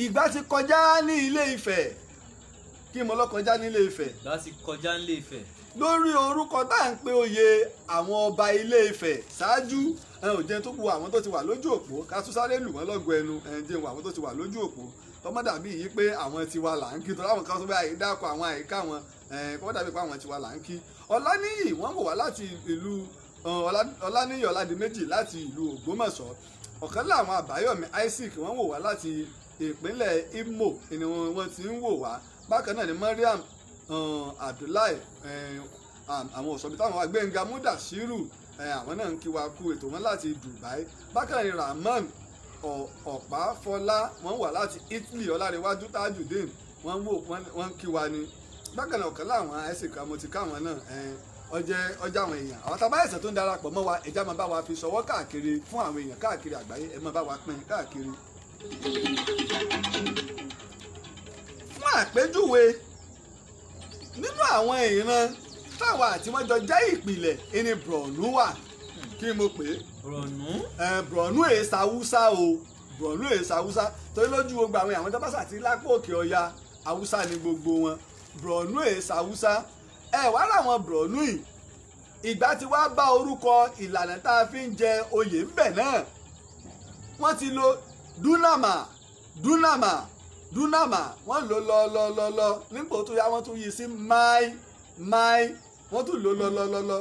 Ìgbà ti kọjá ní Ilé Ifẹ̀. Kí mo lọ kọjá ní Ilé Ifẹ̀? Ìgbà ti kọjá nílé Ifẹ̀. Lórí orúkọ tá à ń pe oyè àwọn ọba Ilé Ifẹ̀ ṣáájú. Ẹ ò jẹun tó kù àwọn tó ti wà lójú òpó, ká tún sáré lù wọ́n lọ́gọ ẹnu. Ẹ jẹun àwọn tó ti wà lójú òpó, tọmọ dàbí yìí pé àwọn tiwa là ń kí, tọ́lá àwọn kan tó bá yìí dákọ̀ àwọn àyíká wọn, kọ́mọ dàbí pé àwọn tiwa là ń kí. Ọláníyì, wọ́n wò wá láti ìlú Ọláníyì Ọládìméjì láti ìlú Ògbómọ̀ṣọ́. Ọ̀kan láwọn Àbáyọ̀mí Isaac, wọ́n wò wá láti ìpínlẹ̀ Imo ni wọ́n ti ń wò wá. Bákan náà ni Mariam Abdullahi, àwọn òsọ̀bí táwọn wá. Gbẹ̀ngà Mudashiru, àwọn náà ń kí wa kú ètò wọn láti Dubai. Bákan náà ni Rahman Ọ̀páfọlá, wọ́n wà láti Italy. Ọlárẹ̀wájú Tajudeen, wọ́n wò, wọ́n ń kí wa ni. Bákan náà, ọ̀kan láwọn ẹ̀sìn kan mo ti káwọn náà, ọjẹ́ ọjọ́ àwọn èèyàn. Àwọn tá a bá ẹ̀sẹ̀ tó ń darapọ̀ mọ́ wa, ẹ̀já máa bá wa fi ṣọwọ́ káàkiri fún àwọn èèyàn káàkiri àgbáyé. Ẹ máa bá wa pín káàkiri. Fún àpèjúwe, nínú àwọn ìran táwa àti wọn jọ jẹ́ ìpìlẹ̀ ẹni, Brọ̀nú wà. Kí mo pè é? Brọ̀nú. Brọ̀nú èsà Haúsá o, Brọ̀nú èsà Haúsá, torí lójú gbogbo àwọn àwọn tó bá sàti lápò òkè ọya, Haúsá ni gbogbo wọn. Brọ̀nú èsà Haúsá. Ẹ wá láwọn Brọ̀nú yìí, ìgbà tí wàá bá orúkọ ìlànà tá a fi ń jẹ oyè ńbẹ náà, wọ́n ti lo Dunama, Dunama, Dunama, wọ́n lò lọ lọ lọ lọ. Nípò tó yá, wọ́n tún yí sí mai mai, wọ́n tún lò lọ lọ lọ lọ.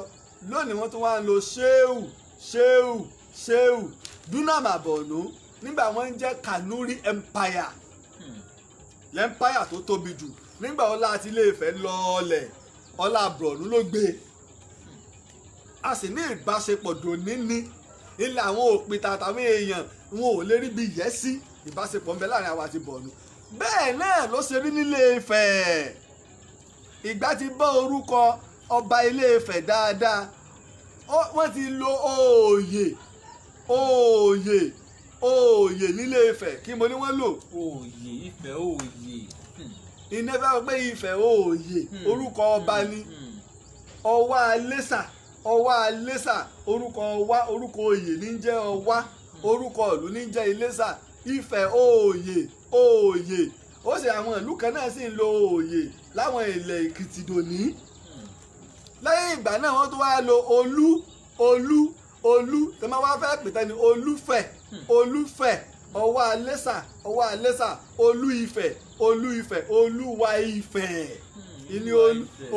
Lónìí, wọ́n tún wá ń lo sheu. Ṣéhù, Ṣéhù Dunama Borno nígbà wọ́n ń jẹ́ Kanuri Empire, l'empire tó tóbi jù nígbà ọlá àti Ilé Ifẹ̀ lọ́ọ̀lẹ̀, ọlá Borno ló gbé. A sì ní ìbáṣepọ̀ dòní ní ilẹ̀ àwọn òpìtà àtàwọn èèyàn wọn ò lè rí bí yẹ́ sí. Ìbáṣepọ̀ ń bẹ láàrin àwa àti Borno. Bẹ́ẹ̀ náà ló ṣe rí nílé Ifẹ̀. Ìgbà tí bọ́ orúkọ ọba Ilé Ifẹ̀ dáadáa, wọ́n ti lo òòyè, òòyè, òòyè nílé Ifẹ̀. Kí mo ní wọ́n lò? Òòyè, Ifẹ̀ òòyè. Iná fẹ́ pé Ifẹ̀ òòyè, orúkọ ọba ni. Ọwá Alẹ́sà, Ọwá Alẹ́sà, orúkọ Ọwá, orúkọ oyè ní jẹ́ Ọwá, orúkọ ìlú ní jẹ́ Iléṣà. Ifẹ̀ òòyè, òòyè. Ó sì àwọn ìlú kan náà sì ń lo òòyè láwọn ilẹ̀ Èkìtì dòní. Lẹ́yìn ìgbà náà wọ́n tún wá lo Olú, Olú, Olú tó máa wá fẹ́ pè tán ni Olúfẹ̀, Olúfẹ̀, Ọwá Alẹ́sà, Ọwá Alẹ́sà, Olú Ifẹ̀, Olú Ifẹ̀, Olúwa Ifẹ̀ ìní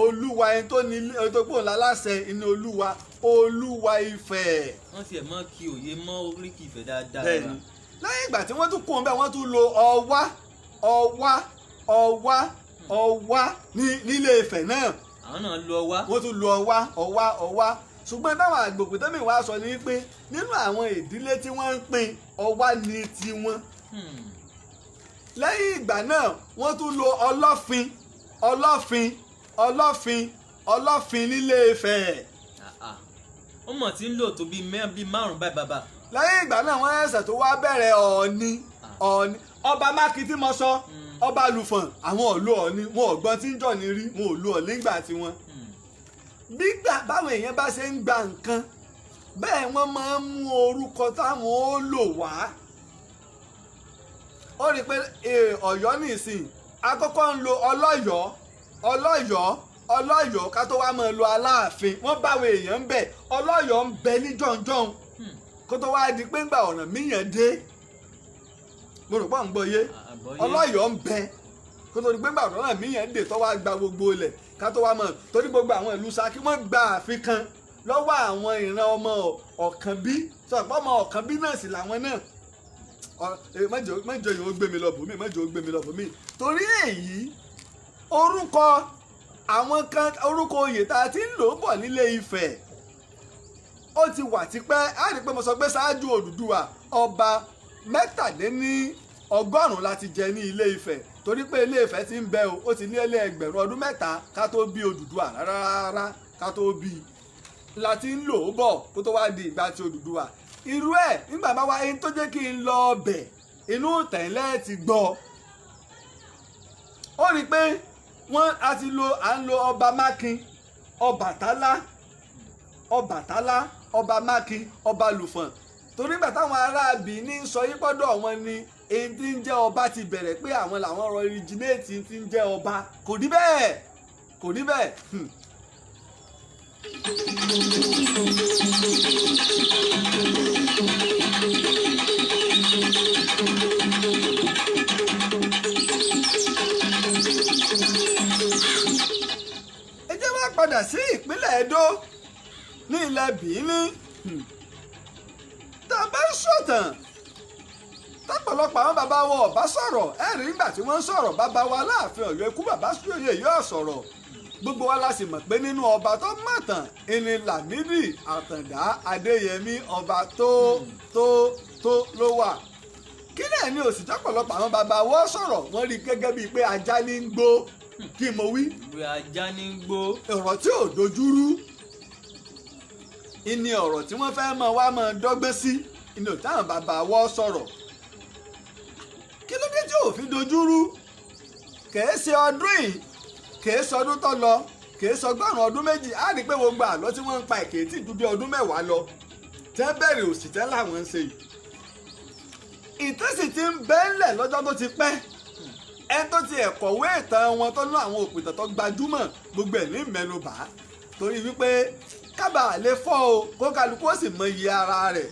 Olúwa, ẹni tó ní ẹni tó pò ńlá láṣẹ ìní Olúwa, Olúwa Ifẹ̀. Wọ́n sì ẹ̀ mọ́ kí òye mọ́ oríkì Ifẹ̀ dáadáa. Bẹ́ẹ̀ni, lẹ́yìn ìgbà tí wọ́n tún kún un bẹ́ẹ̀, wọ́n tún lo Ọwá, Ọwá, Ọwá, Ọwá nílé Ifẹ̀ náà. Àwọn náà lo Ọwá. Wọ́n tún lo Ọwá, Ọwá, Ọwá. Ṣùgbọ́n táwọn àgbòpin tẹ́mi wá sọ ni pé nínú àwọn ìdílé tí wọ́n ń pín, Ọwá ní tiwọn. Lẹ́yìn ìgbà náà wọ́n tún lo Ọlọ́fin, Ọlọ́fin, Ọlọ́fin, Ọlọ́fin nílé Ifẹ̀. Ó mọ̀ tí ń lò tó bíi márùn-ún báyìí bàbá. Lẹ́yìn ìgbà náà wọ́n ẹ̀sẹ̀ tó wá bẹ̀rẹ̀ Ọ̀ọ̀ni, Ọ̀ọ̀ni ọba Mákindé mọ́ sọ, ọba Lùfọ̀n, àwọn ò lo Ọ̀ọ̀ni, wọn ò gbọ́n tí ń jọ̀ ní rí, wọn ò lo Ọ̀ọ̀ni nígbà tiwọn. Gbígbà báwọn èèyàn bá ṣe ń gba nǹkan bẹ́ẹ̀, wọ́n máa ń mú orúkọ táwọn ó lò wá. Ó rí i pé Ọ̀yọ́ nìsín akọ́kọ́ ń lo Ọlọ́yọ̀ọ́, Ọlọ́yọ̀ọ́, Ọlọ́yọ̀ọ́, ká tó wá máa lo Aláàfin. Wọ́n báwọn èèyàn ń bẹ̀, Ọlọ́yọ̀ọ́ ń bẹ ní jọ̀njọ̀n kó tó wá di pé ńgbà Ọ̀rànmíyàn dé. Mo rò pọ̀ ń gbọ́ yé. Ọlọ́yọ̀ọ́ ń bẹ kó tó di pé ńgbà Ọ̀rànmíyàn dé tó wá gba gbogbo ilẹ̀, ká tó wá mọ̀ torí gbogbo àwọn ìlú Ṣakí wọ́n gba ààfin kan lọ́wọ́ àwọn ìran ọmọ Ọ̀kànbí. Sọ pé ọmọ Ọ̀kànbí náà sì làwọn náà. Mẹ́jọ yìí ó gbé mi lọ bòmí, mẹ́jọ ó gbé mi lọ bòmí. Torí èyí, orúkọ àwọn kan, orúkọ oyè tá a ti ń lò bọ̀ nílé Ifẹ̀, ó ti wà tipẹ́. Á rí i pé mo sọ pé ṣáájú Odùduwà, ọba 193 la ti jẹ ní Ilé Ifẹ̀, torí pé Ilé Ifẹ̀ ti ń bẹ o, ó ti ní ilé 3000 ká tó bí Odùduwà. Rárá rárá, ká tó bí la ti ń lò ó bọ̀ kó tó wá di ìgbà tí Odùduwà. Irú ẹ̀ nígbà bá wá ẹni tó jẹ́ kí n lọ ọbẹ̀ inú tẹ̀lẹ́ ti gbọ́. Ó rí i pé wọ́n a ti lo, à ń lo ọba Mákin, Ọbàtálá, Ọbàtálá, ọba Mákin, ọba Lùfọ̀n, torí nígbà táwọn ará Bìíní ń sọ yí pọ́dọ̀ wọn ni èyí tí ń jẹ́ ọba ti bẹ̀rẹ̀, pé àwọn làwọn originate tí ń jẹ́ ọba. Kò rí bẹ́ẹ̀, kò rí bẹ́ẹ̀. Ẹ jẹ́ wá padà sí ìpínlẹ̀ Ẹdó ní ilẹ̀ Bìíní. Tá a bá ń sọ̀tàn, tọ́pọ̀lọpọ̀ àwọn bàbá wa ọ̀bá sọ̀rọ̀, ẹ rí nígbà tí wọ́n ń sọ̀rọ̀, bàbá wa Aláàfin Ọ̀yọ́, ikú bàbá sóyè yóò sọ̀rọ̀. Gbogbo wa la sì mọ̀ pé nínú ọba tó mọ̀tàn ìní Lámídì Àtàndá Adéyẹmí, ọba tó tó tó ló wà. Kí náà ni òsì tọ́pọ̀lọpọ̀ àwọn bàbá wa sọ̀rọ̀, wọ́n rí gẹ́gẹ́ bíi pé ajá ní ń gbó. Kí mo wí? Ajá ní ń gbó. Ọ̀rọ̀ tí ò dojúrú ìní ọ̀rọ̀ tí wọ́n fẹ́ mọ wá mọ dọ́gbọ́n sí ìní ò táwọn bàbá wọ́ sọ̀rọ̀. Kí ló dé tí ò fi dojúrú? Kèé ṣe ọdún yìí, kèé ṣe ọdún tó lọ, kèé ṣe 102 ọdún. Á rí i pé gbogbo àlọ́ tí wọ́n ń pa èké tí dúdú ọdún 10 lọ tẹ́ bẹ̀rẹ̀ òsì tẹ́ làwọn ń ṣe yìí. Ìtàn sì ti ń bẹ́ńlẹ̀ lọ́jọ́ tó ti pẹ́. Ẹni tó ti ẹ̀kọ̀wé ìtàn wọn tó ná àwọn òpìtàn tó gbajúmọ̀ gbogbo ẹ̀ ní mẹ́nubà, torí wípé kábàá lè fọ́ o, kó kálukú ó sì mọ iye ara rẹ̀.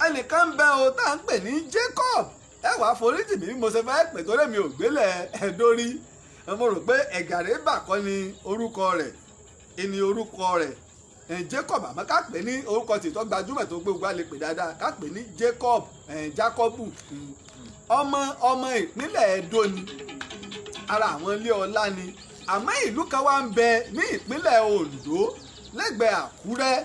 Ẹnìkan ń bẹ o tá à ń pè ní Jacob. Ẹ wàá foríjì mi bí mo ṣe fẹ́ pè, torí mi ò gbélé ẹ̀dórí. Mo rò pé Ẹ̀gàrẹ́bà kọ́ ni orúkọ rẹ̀, ẹni orúkọ rẹ̀ Jacob, àmọ́ ká pè ní orúkọ tìtọ́ gbajúmọ̀ tó gbé gbogbo lè pè dáadáa, ká pè ní Jacob, Jacobu. Ọmọ ìpínlẹ̀ Ẹdó ni, ara àwọn ilé ọlá ni. Àmọ́ ìlú kan wá ń bẹ ní ìpínlẹ̀ Oǹdó lẹ́gbẹ̀ẹ́ Àkúrẹ́.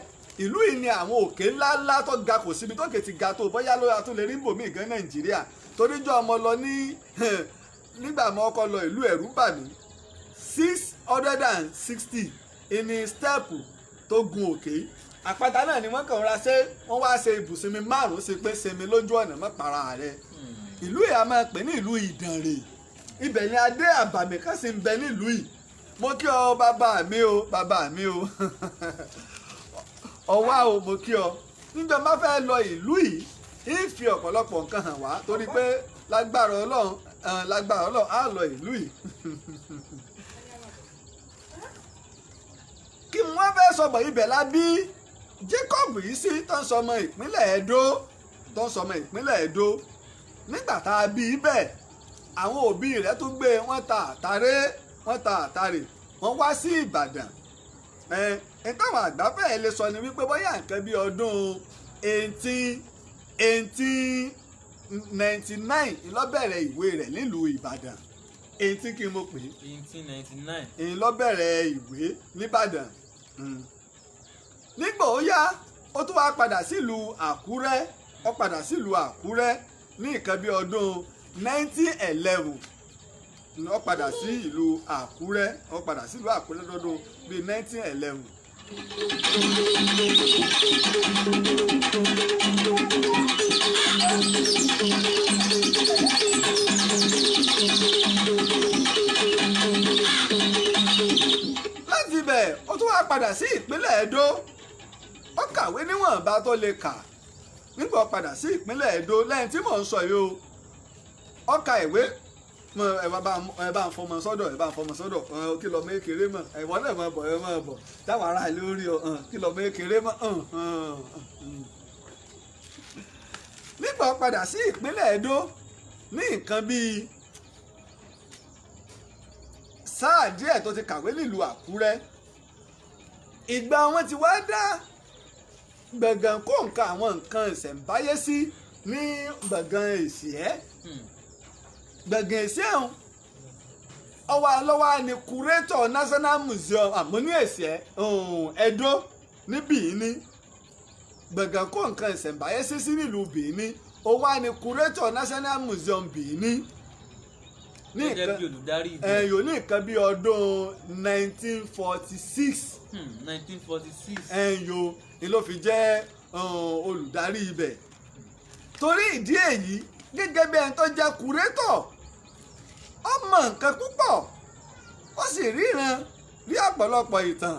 Ìlú yìí ni àwọn òkè ńláńlá tó ga, kò síbi tókè ti ga tó bóyá lóra tó lè rí bòmíì gan Nàìjíríà. Torí jọ ọmọ lọ ní nígbà mọ́ ọkọ lọ ìlú, ẹ̀rù bà mí. 660 ìní stẹ́ẹ̀pù tó gun òkè. Àpáta náà ni wọ́n kàn ra ṣé wọ́n wá ṣe ibùsinmi márùn-ún sí pé sinmi lójú ọ̀nà mọ́ para rẹ̀. Ìlú yìí a máa pè ní ìlú Ìdànrè. Ibẹ̀ ni adé àbàmì kan sì ń bẹ nílùú yìí. Mo kí ọ bàbá mi o, bàbá mi o, ọwá o, mo kí ọ. Níjọ má fẹ́ lọ ìlú yìí, ń fi ọ̀pọ̀lọpọ̀ nǹkan hàn wá, torí pé lágbára Ọlọ́run, lágbára Ọlọ́run á lọ ìlú yìí. Kí wọ́n fẹ́ sọ̀bọ̀ ibẹ̀ la bí Jacob yìí sí, tó ń sọmọ ìpínlẹ̀ Ẹdó, tó ń sọmọ ìpínlẹ̀ Ẹdó. Nígbà tá a bí ibẹ̀, àwọn òbí rẹ̀ tó gbé wọ́n ta àtàrẹ, wọ́n ta àtàrẹ, wọ́n wá sí Ìbàdàn. Ẹ táwọn àgbà fẹ́ẹ́ lè sọ ni wípé bóyá nǹkan bí ọdún 1899 ló bẹ̀rẹ̀ ìwé rẹ̀ nílùú Ìbàdàn. 18 kí n mo pè é? 1899. Ló bẹ̀rẹ̀ ìwé nìbàdàn. Nígbà ó yá, ó tún wá padà sílùú Àkúrẹ́. Ó padà sílùú Àkúrẹ́ ní nǹkan bí ọdún 1911. Ó padà sí ìlú Àkúrẹ́, ó padà sílùú Àkúrẹ́ lọ́dún bíi 1911. Láti ibẹ̀, ó tún wá padà sí ìpínlẹ̀ Ẹdó. Ó kàwé níwọ̀nba tó lè kà nígbà ó padà sí ìpínlẹ̀ Ẹdó lẹ́yìn tí mò ń sọ yìí o. Ó ka ìwé ẹ bá ń fọmọ sọ́dọ̀, ẹ bá ń fọmọ sọ́dọ̀, kí lọ́mọ ékeré mọ̀, ẹ̀wọ́ náà mọ̀ bọ̀, ẹ mọ̀ bọ̀ táwọn ará ilé orí ọ, kí lọ́mọ ékeré mọ̀. Nígbà ó padà sí ìpínlẹ̀ Ẹdó ní nǹkan bíi sáà díẹ̀ tó ti kàwé nílùú Àkúrẹ́, ìgbà wọn ti wá dá gbọ̀ngàn kó nǹkan àwọn nǹkan ìṣẹ̀ǹbáyé sí ní gbọ̀ngàn Èsìẹ́. Gbọ̀ngàn Èsìẹ́ ọ̀hún ọwọ́ alọ́wọ́ ni kúrétọ̀ National Museum àmọ́ ní Èsìẹ́ Ẹdó ní Bìíní. Gbọ̀ngàn kó nǹkan ìṣẹ̀ǹbáyé sí nílùú Bìíní, ó wá ní kúrétọ̀ National Museum Bìíní ní nǹkan ẹ̀yọ́ ní nǹkan bí ọdún 1946. 1946. Ẹ̀yọ́ ni ló fi jẹ́ olùdarí ibẹ̀. Torí ìdí èyí, gẹ́gẹ́ bí ẹni tó jẹ́ kúrétọ̀, ó mọ nǹkan púpọ̀, ó sì ríran rí ọ̀pọ̀lọpọ̀ ìtàn,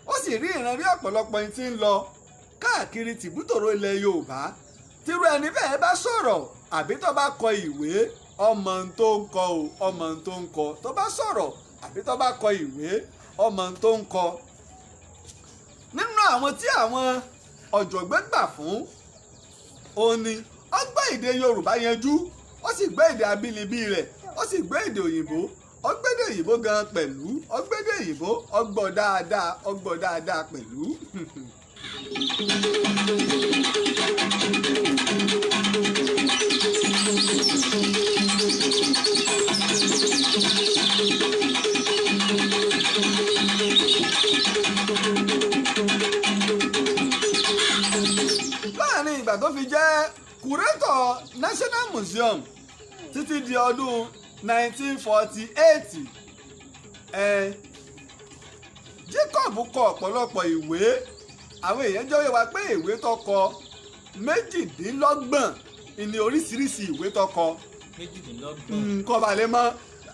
ó sì ríran rí ọ̀pọ̀lọpọ̀ ẹni tí ń lọ káàkiri tìbútòrò ilẹ̀ Yorùbá. Tírú ẹni bẹ́ẹ̀ bá sọ̀rọ̀ àbí tó bá kọ ìwé, ọmọ tó ń kọ o, ọmọ tó ń kọ. Tó bá sọ̀rọ̀ àbí tó bá kọ ìwé, ọmọ tó ń kọ. Nínú àwọn tí àwọn ọ̀jọ̀gbọ́n gbà fún òun ni ó gbọ́ èdè Yorùbá yanjú, ó sì gbọ́ èdè abínibí rẹ̀, ó sì gbọ́ èdè òyìnbó, ó gbédè òyìnbó gan pẹ̀lú, ó gbédè òyìnbó, ó gbọ́ dáadáa, ó gbọ́ dáadáa pẹ̀lú. Láàrin ìgbà tó fi jẹ́ kúrétọ̀ National Museum títí di ọdún 1948, Jacob kọ ọ̀pọ̀lọpọ̀ ìwé. Àwọn èèyàn jẹ́ wá pé ìwé tó kọ 28 ní oríṣiríṣi ìwé tó kọ. 28. Kó ba lè mọ̀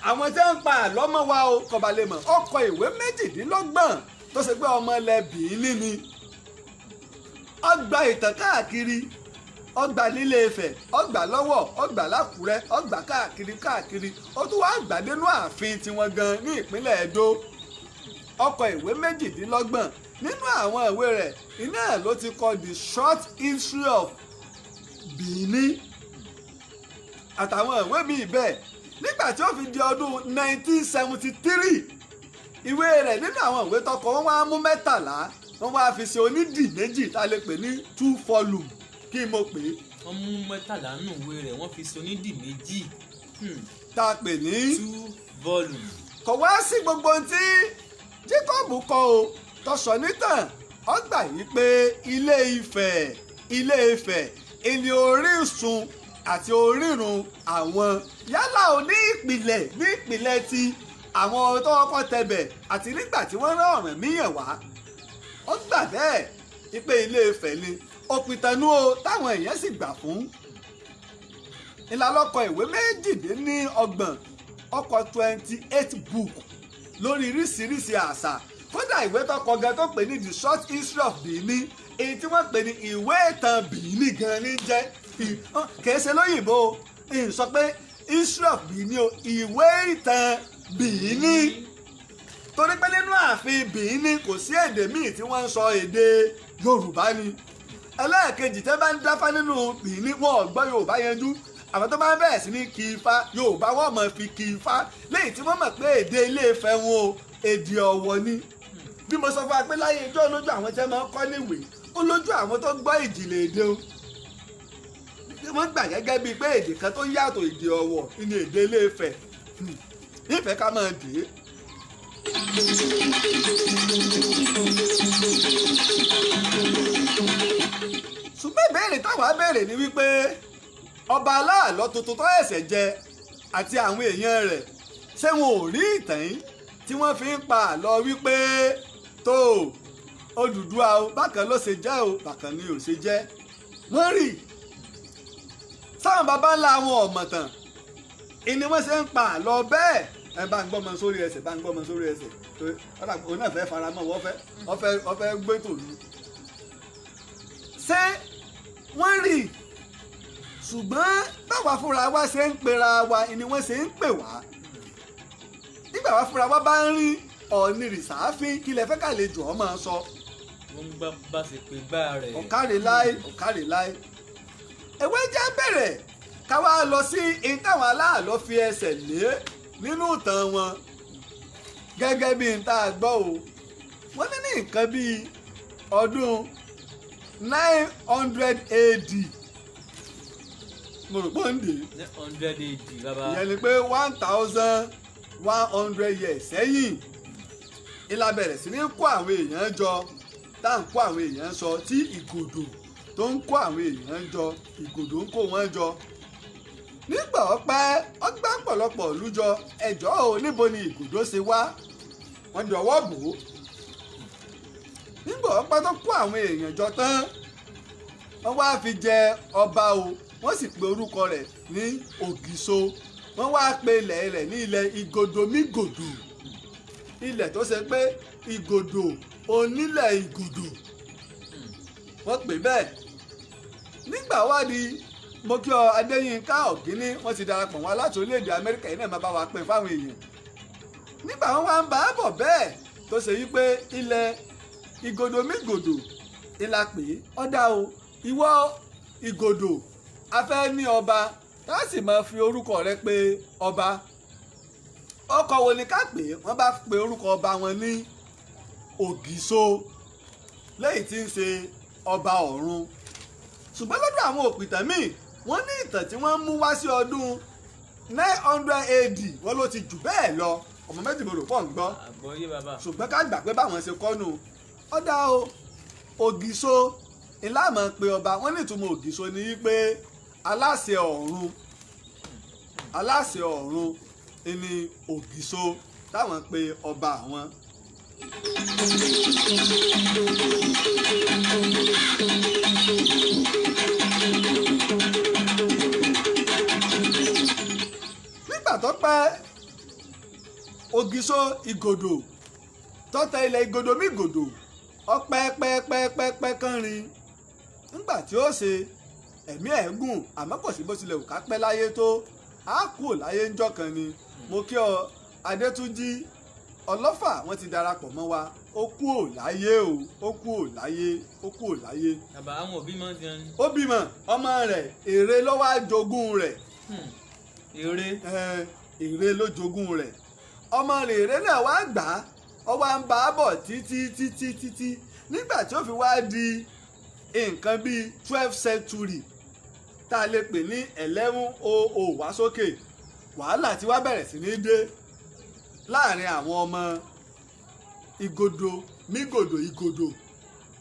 àwọn tí ń pa àlọ́ mọ́ wa o, kó ba lè mọ̀. Ó kọ ìwé 28 tó ṣe pé ọmọ ilẹ̀ Bìíní ni. Ó gba ìtàn káàkiri, ó gba nílé Ifẹ̀, ó gbà lọ́wọ́, ó gbà lákùrẹ́, ó gbà káàkiri káàkiri, ó tún wá gbà dénú ààfin tiwọn gan ní ìpínlẹ̀ Ẹdó. Ó kọ ìwé 28. Nínú àwọn ìwé rẹ̀ iná ló ti kọ The Short History of Benin àtàwọn ìwé míì bẹ́ẹ̀. Nígbà tí ó fi di ọdún 1973, ìwé rẹ̀ nínú àwọn ìwé tọkọ, wọ́n wá mú 13, wọ́n wá fi ṣe onídìí méjì tá a lè pè ní two volume. Kí mo pè é? Wọ́n mú 13 nù ìwé rẹ̀, wọ́n fi ṣe onídìí méjì. Tá a pè ní Two volume. Kò wá sí gbogbo ohun tí Jacob kọ o tọ̀sọ̀ nítàn. Ó gbà yí pé Ilé Ifẹ̀ ìní orísun àti orírun àwọn, yálà ò ní ìpìlẹ̀, ní ìpìlẹ̀ ti àwọn tó kọ́kọ́ tẹbẹ̀ àti nígbà tí wọ́n rán Ọ̀rànmíyàn wá. Ó gbà bẹ́ẹ̀ wípé Ilé Ifẹ̀ ni òpìtànú o, táwọn èèyàn sì gbà fún ìlàlọ́kọ̀. Ìwé 28, ọkọ̀ 28 book lórí oríṣiríṣi àṣà. Kódà ìwé tó kọ gan tó pè ní The Short History of Benin, èyí tí wọ́n pè ní ìwé ìtàn Benin gan ní jẹ́. Kìí ṣe lóyìnbó o, ń sọ pé History of Benin o, ìwé ìtàn Benin, torí pé nínú ààfin Benin kò sí èdè míì tí wọ́n ń sọ, èdè Yorùbá ni. Ẹlẹ́ẹ̀kejì, tẹ́ bá ń dáfá nínú Benin, wọn ò gbọ́ Yorùbá yanjú. Àwọn tó bá ń bẹ̀rẹ̀ sí ní kí ifá Yorùbá, wọ́n mọ̀ fi kí ifá léyìí tí wọ́n mọ̀ pé èdè Ilé Ifẹ̀ wọn o, èdè ọ̀wọ̀ ni. Bí mo sọ fún wa pé láyé ijó, lójú àwọn tẹ́ máa ń kọ́ níwèé, ó lójú àwọn tó gbọ́ ìjìnlẹ̀ èdè o. Wọ́n gbà gẹ́gẹ́ bíi pé èdè kan tó yàtọ̀, èdè ọ̀wọ̀ ní èdè Ilé Ifẹ̀. Ìfẹ́ ká máa dè é. Ṣùgbọ́n ìbéèrè táwa béèrè ni wípé ọba aláàlọ́ tuntun tó ẹ̀sẹ̀ jẹ àti àwọn èèyàn rẹ̀, ṣé wọn ò rí ìtàn yìí tí wọ́n fi ń pa àlọ́ wípé tó Odùduwà o, bákan ló ṣe jẹ́ o, bákan ni ò ṣe jẹ́? Wọ́n rí sáwọn baba ńlá àwọn ọ̀mọ̀tàn ìní wọ́n ṣe ń pa àlọ́ bẹ́ẹ̀. Ẹ bá ń gbọ́mọ sórí ẹsẹ̀, bá ń gbọ́mọ sórí ẹsẹ̀, òun náà fẹ́ faramọ́, wọ́n fẹ́ wọ́n fẹ́ gbé tòlú. Ṣé wọ́n rí? Ṣùgbọ́n báwa fúnra wa ṣe ń pera wa ni wọ́n ṣe ń pè wá. Nígbà wa fúnra wa bá ń rí Ọ̀ọ̀ni rìsáàfin, kí lẹ fẹ́ kàlejò ọ máa sọ? Wọ́n ń gbá bá ṣe pé gbá rẹ̀. Ọ̀kárẹ̀ láì, ọ̀kárẹ̀ láì. Ewé jẹ́ bẹ̀rẹ̀ ká wá lọ sí ihun táwọn aláàlọ́ fi ẹsẹ̀ lé nínú ìtàn wọn gẹ́gẹ́ bí n tá a gbọ́ o. Wọ́n ní ní nǹkan bíi ọdún 900 AD, mo rò pé ń dè Ní 100 AD, bàbá. Ìyẹn ni pé 1100 years sẹ́yìn, ìlà bẹ̀rẹ̀ sí ní kó àwọn èèyàn jọ, tá à ń kó àwọn èèyàn sọ tí ìgòdò tó ń kó àwọn èèyàn jọ, ìgòdò ń kó wọn jọ. Nígbà ọpẹ́ ọgbà pọ̀lọpọ̀ ìlú jọ, ẹjọ́ o, níbo ni ìgòdò ṣe wá? Wọ́n dọ̀wọ́ bò ó. Nígbà ọpẹ́ tó kó àwọn èèyàn jọ tán, wọ́n wá fi jẹ ọba o, wọ́n sì pe orúkọ rẹ̀ ní Ògìso. Wọ́n wá pe ilẹ̀ rẹ̀ ní ilẹ̀ Ìgòdòmígòdò, ilẹ̀ tó ṣe pé ìgòdò, onílẹ̀ ìgòdò, wọ́n pè bẹ́ẹ̀. Nígbà wá di mo kí ọ Adéyínká Ọ̀gíní, wọ́n ti darapọ̀ wọn láti orílẹ̀-èdè Amẹ́ríkà yìí náà, máa bá wa pín fáwọn èèyàn. Nígbà wọn wá ń bá a bọ̀ bẹ́ẹ̀, tó ṣe wípé ilẹ̀ Ìgòdòmígòdò ìlà pé ọ̀dà o, ìwọ ìgòdò, a fẹ́ ní ọba tá a sì máa fi orúkọ rẹ̀ pé ọba. Ọkọ̀ wo ni ká pè é? Wọ́n bá pe orúkọ ọba wọn ní Ògìso, lẹ́yìn tí ń ṣe ọba ọ̀run. Ṣùgbọ́n lọ́dọ̀ àwọn òpìtàn míì, wọ́n ní ìtàn tí wọ́n mú wá sí ọdún 900 AD, wọ́n ló ti jù bẹ́ẹ̀ lọ. Ọmọ méjì, mo rò pọ̀ ń gbọ́. Àgbọ̀yé, bàbá. Ṣùgbọ́n ká gbà pé báwọn ṣe kọ́nu ọ̀dà o, Ògìso ìlànà pé ọba wọ́n ní. Ìtumọ̀ Ògìso ni wípé aláṣẹ ọ̀run, aláṣẹ ọ̀run ni Ògìso táwọn pe ọba àwọn. Nígbà tó pẹ́, Ògìso ìgòdò tọ́tẹ ilẹ̀ ìgòdò mígòdò ọpẹ́ pẹ́pẹ́pẹ́pẹ́ kánrin. Nígbà tí ó ṣe ẹ̀mí ẹ̀ gùn, àmọ́ kò sí bó tilẹ̀ wù ká pẹ́ láyé tó, á kú láyé ńjọ́ kan ni. Mo kí ọ Adétúnjí Ọlọ́fà, wọ́n ti darapọ̀ mọ́ wa. Ó kú ò láyé o, ó kú ò láyé, ó kú ò láyé. Bàbá, àwọn òbí máa ń ti ẹni. Ó bímọ, ọmọ rẹ̀ èrè ló wá jogún rẹ̀. Eré. Ẹ̀, Ère ló jogún rẹ̀. Ọmọ rẹ̀ Ère náà wá gbà á, ó wá ń bá a bọ̀ títí títí títí nígbà tí ó fi wá di nǹkan bíi 12th century, tá a lè pè ní 1100 wá sókè, wàhálà tí wá bẹ̀rẹ̀ sí ní dé láàrin àwọn ọmọ Ìgòdò mígòdò Ìgòdò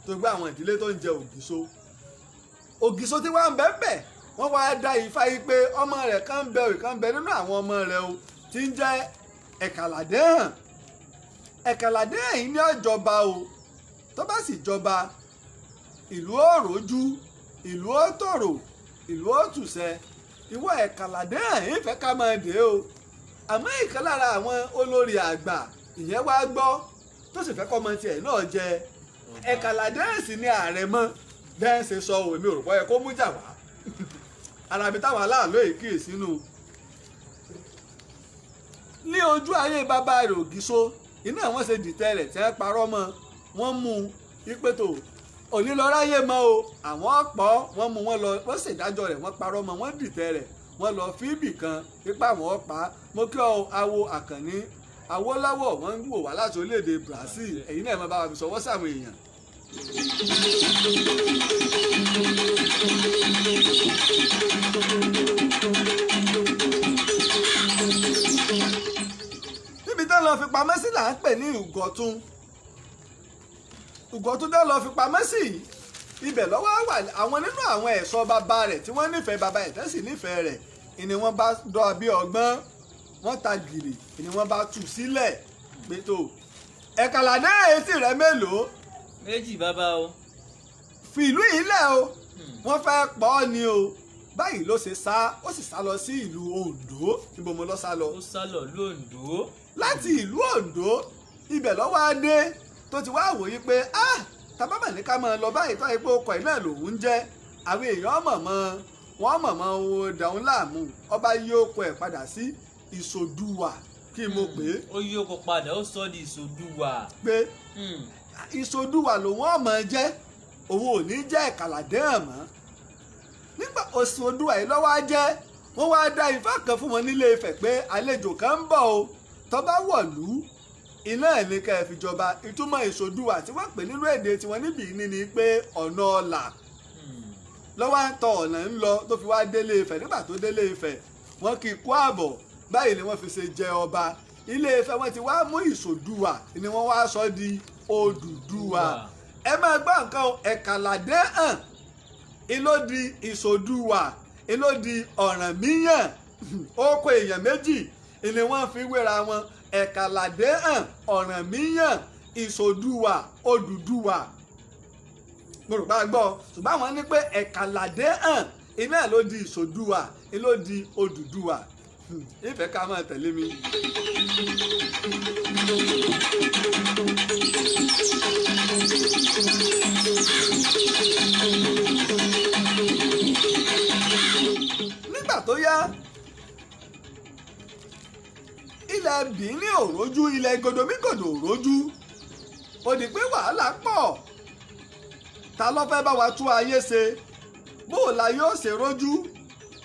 tó gbé àwọn ìdílé tó ń jẹ Ògìso. Ògìso tí wàá ń bẹ́ẹ̀ bẹ́ẹ̀, wọ́n wá dá ifá yìí pé ọmọ rẹ̀ kan ń bẹ òì kan ń bẹ nínú àwọn ọmọ rẹ̀ o tí ń jẹ́ Ẹ̀kàlàdéhàn. Ẹ̀kàlàdéhàn yìí ní ọ̀jọba o. Tó bá sì jọba, ìlú ó rójú, ìlú ó tòrò, ìlú ó tùsẹ̀. Ìwọ Ẹ̀kàlàdéhàn yìí fẹ́ ká máa dé o. Àmọ́ ìkan lára àwọn olórí àgbà ìyẹn wá gbọ́, tó sì fẹ́ kọ́ ọmọ tiẹ̀ náà jẹ Ẹ̀kàlàdéhàn sì ni ààrẹ mọ́. Bẹ́ẹ̀ ṣe sọ òun, èmi ò rò pé ó yẹ kó mú jà wá arabi táwọn aláàlú èyí kì í sínú. Ní ojú ayé bàbá rẹ̀ Ògìso iná, wọ́n ṣe dìtẹ̀ rẹ̀ tí wọ́n parọ́ mọ́, wọ́n mú un ìpètò onílọ́ráyè mọ́ o. Àwọn ọ̀pọ̀ wọ́n mú wọn lọ, wọ́n ṣèdájọ́ rẹ̀, wọ́n parọ́ mọ́, wọ́n dìtẹ̀ rẹ̀, wọ́n lọ fíbì kan pípa àwọn ọ̀pá. Mo kí ọ, awo Àkànní Awólọ́wọ̀, wọ́n ń wò wá láti orílẹ̀-èdè Brazil. Ẹ̀yin náà máa bá wa fi sọwọ́ sáwọn èèyàn. Níbi tó lọ fi pamọ́ sí là ń pè ní Ìgọ̀tún. Ìgọ̀tún tó lọ fi pamọ́ sí yìí, ibẹ̀ lọ́wọ́ wà. Àwọn nínú àwọn ẹ̀ṣọ́ bàbá rẹ̀ tí wọ́n nífẹ̀ẹ́ bàbá ẹ̀ tẹ́sí nífẹ̀ẹ́ rẹ̀ ni wọ́n bá dọ́ bí ọgbọ́n, wọ́n ta gìrì ni wọ́n bá tú sílẹ̀ pé tó, Ẹ̀kàlàdé, etí rẹ̀ mélòó? Méjì, bàbá o. Fi ìlú yìí lẹ̀ o, wọ́n fẹ́ pọ̀ ọ́ ni o. Báyìí ló ṣe sá, ó sì sá lọ sí ìlú Oǹdó. Níbo mo lọ sá lọ? Ó sá lọ lóńdó. Láti ìlú Oǹdó, ibẹ̀ lọ́wọ́ á dé tó ti wá wòye pé ah, tàbámà ní ká máa lọ báyìí tó yẹ pé ọkọ̀ iná lòún ń jẹ́, àwọn èèyàn mọ̀mọ́ wọ́n mọ̀mọ́ o dàún láàmú. Ọba yí okọ̀ ẹ̀ padà sí Ìsòdùwà, kí mo pè é? Ó yí oko padà, ó sọ di Ìsòdùwà. Pé Ìsòdùwà lòun ọmọ jẹ́, òun ò ní jẹ́ Ẹ̀kàlàdéhàn mọ́. Nígbà Ìsòdùwà yìí lọ́wọ́ á jẹ́, wọ́n wá dá ifá kan fún wọn nílé Ifẹ̀ pé àlejò kan ń bọ̀ o, tó bá wọ̀lú iná ẹ̀ ní ká ẹ fi jọba. Ìtumọ̀ Ìsòdùwà tí wọ́n pè nínú èdè tiwọn níbí ní ni pé ọ̀nà ọ̀la lọ́wọ́ à ń tọ ọ̀nà ń lọ tó fi wá délé Ifẹ̀. Nígbà tó délé Ifẹ̀, wọ́n kì í kó àbọ̀. Báyìí ni wọ́n fi ṣe jẹ ọba Ilé Ifẹ̀. Wọ́n ti wá mú Ìsòdùwà ni wọ́n wá sọ di Odùduwà. Ẹ máa gbọ́ nǹkan o. Ẹ̀kàlàdé hàn ìló di Ìsòdùwà, ìló di Ọ̀rànmíyàn. Ó kó èèyàn méjì ni wọ́n fi wéra wọn: Ẹ̀kàlàdé hàn, Ọ̀rànmíyàn, Ìsòdùwà, Odùduwà. Mo rò bá a gbọ́, ṣùgbọ́n àwọn ní pé Ẹ̀kàlàdé hàn iná ló di Ìsòdùwà, ló di Odùduwà. Ìfẹ́ ká máa tẹ̀lé mi. Nígbà tó yá, ilẹ̀ Bìíní ò rójú, ilẹ̀ Gòdòmígòdò ò rójú. Ó di pé wàhálà pọ̀. Ta ló fẹ́ bá wa tú ayé ṣe? Bó o la yóò ṣe rójú?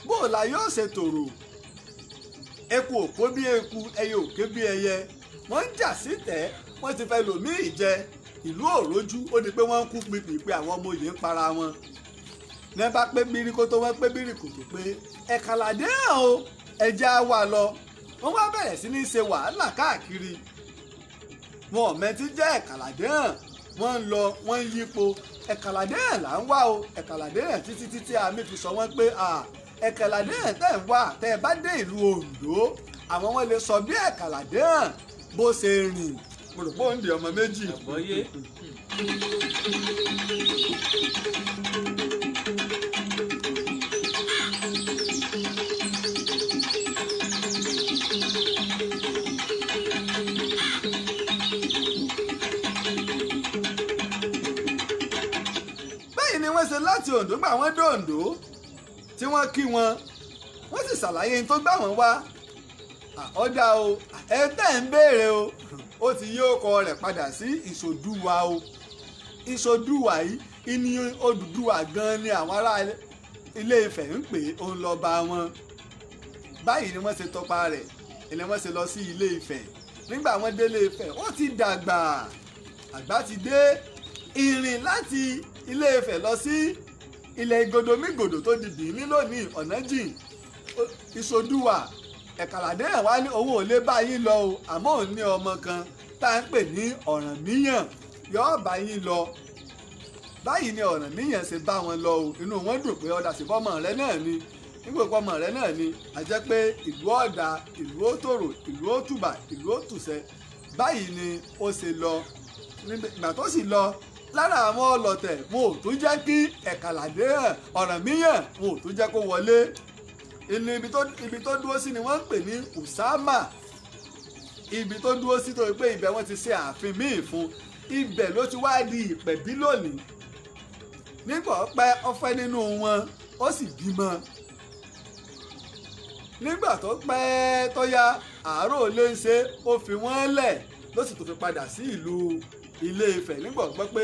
Bó o la yóò ṣe tòrò? Eku ò kó bí eku, ẹyẹ ò ké bí ẹyẹ. Wọ́n ń jà sítẹ̀, wọ́n ti fẹ́ lòmíì jẹ. Ìlú ò rójú. Ó di pé wọ́n ń kú pípì pé àwọn ọmọ òye ń para wọn. Ní bá pé bíríkótó, wọ́n pé bíríkòtò pé Ẹ̀kàlàdé hàn o, ẹ̀jẹ̀ á wà lọ. Wọ́n wá bẹ̀rẹ̀ sí ní ṣe wàhálà káàkiri. Wọn ò mẹ́tí jẹ́ Ẹ̀kàlàdé hàn. Wọ́n ń lọ, wọ́n ń yípo, Ẹ̀kàlàdé hàn là ń wá o, Ẹ̀kàlàdé hàn, títí títí àmì fi sọ wọ́n pé Ẹ̀kàlàdé hàn tẹ̀ ń wá, tẹ́ ẹ bá dé ìlú Oǹdó, àwọn wọn lè sọ bí Ẹ̀kàlàdé hàn bó ṣe rìn. Mo rò pé ó ń di ọmọ méjì. Àgbọ́yé. Bẹ́ẹ̀ ni wọ́n ṣe láti Oǹdó gbà wọ́n dé Oǹdó tí wọ́n kí wọn, wọ́n sì ṣàlàyé tó gbà wọ́n wá. Ọ̀dà o, ẹ tẹ́ ń béèrè o, ó ti yí ọkọ rẹ̀ padà sí Ìsòdùwà o. Ìsòdùwà yìí ìní Odùduwà gan ni àwọn ará Ilé Ifẹ̀ ń pè é, òun lọ́ba wọn. Báyìí ni wọ́n ṣe tọpa rẹ̀. Ilẹ̀ wọn ṣe lọ sí Ilé Ifẹ̀. Nígbà wọn délé Ifẹ̀, ó ti dàgbà, àgbà ti dé. Ìrìn láti Ilé Ifẹ̀ lọ sí ilẹ̀ Ìgòdòmígòdò tó di Bìíní lónìí, ọ̀nà jìn. Ìṣòdùwà Ẹ̀kàlàdé ẹ̀ wá ní òun ò lè bá yín lọ o, àmọ́ òun ní ọmọ kan tá à ń pè ní Ọ̀rànmíyàn, yóò bá yín lọ. Báyìí ni Ọ̀rànmíyàn ṣe bá wọn lọ o. Inú wọn dùn pé ọ̀dà síbọ̀mọ̀ rẹ náà ni, nígbà pé ọmọ rẹ náà ni, a jẹ́ pé ìlú ọ̀dà, ìlú ó tòrò, ìlú ó tùbà, ìlú ó tùsẹ̀. Báyìí ni ó ṣe lọ. Nígbà tó sì lọ, lára àwọn ọlọ̀tẹ̀, wọn ò tún jẹ́ kí Ẹ̀kàlàdé hàn, Ọ̀rànmíyàn wọn ò tún jẹ́ kó wọlé. Inú ibi tó dúró sí ni wọ́n ń pè ní Usama. Ibi tó dúró sí, tó pé ibẹ̀ wọ́n ti ṣe ààfin míì fún, ibẹ̀ ló ti wá di Ìpẹ̀bí lónìí. Nígbà ọpẹ́ ọfẹ́ nínú wọn, ó sì bímọ. Nígbà tó pẹ́ tó yá, àárò ló ń ṣe, ó fi wọ́n lẹ̀, ló sì tó fi padà sí ìlú Ilé Ifẹ̀. Nígbà gbọ́ pé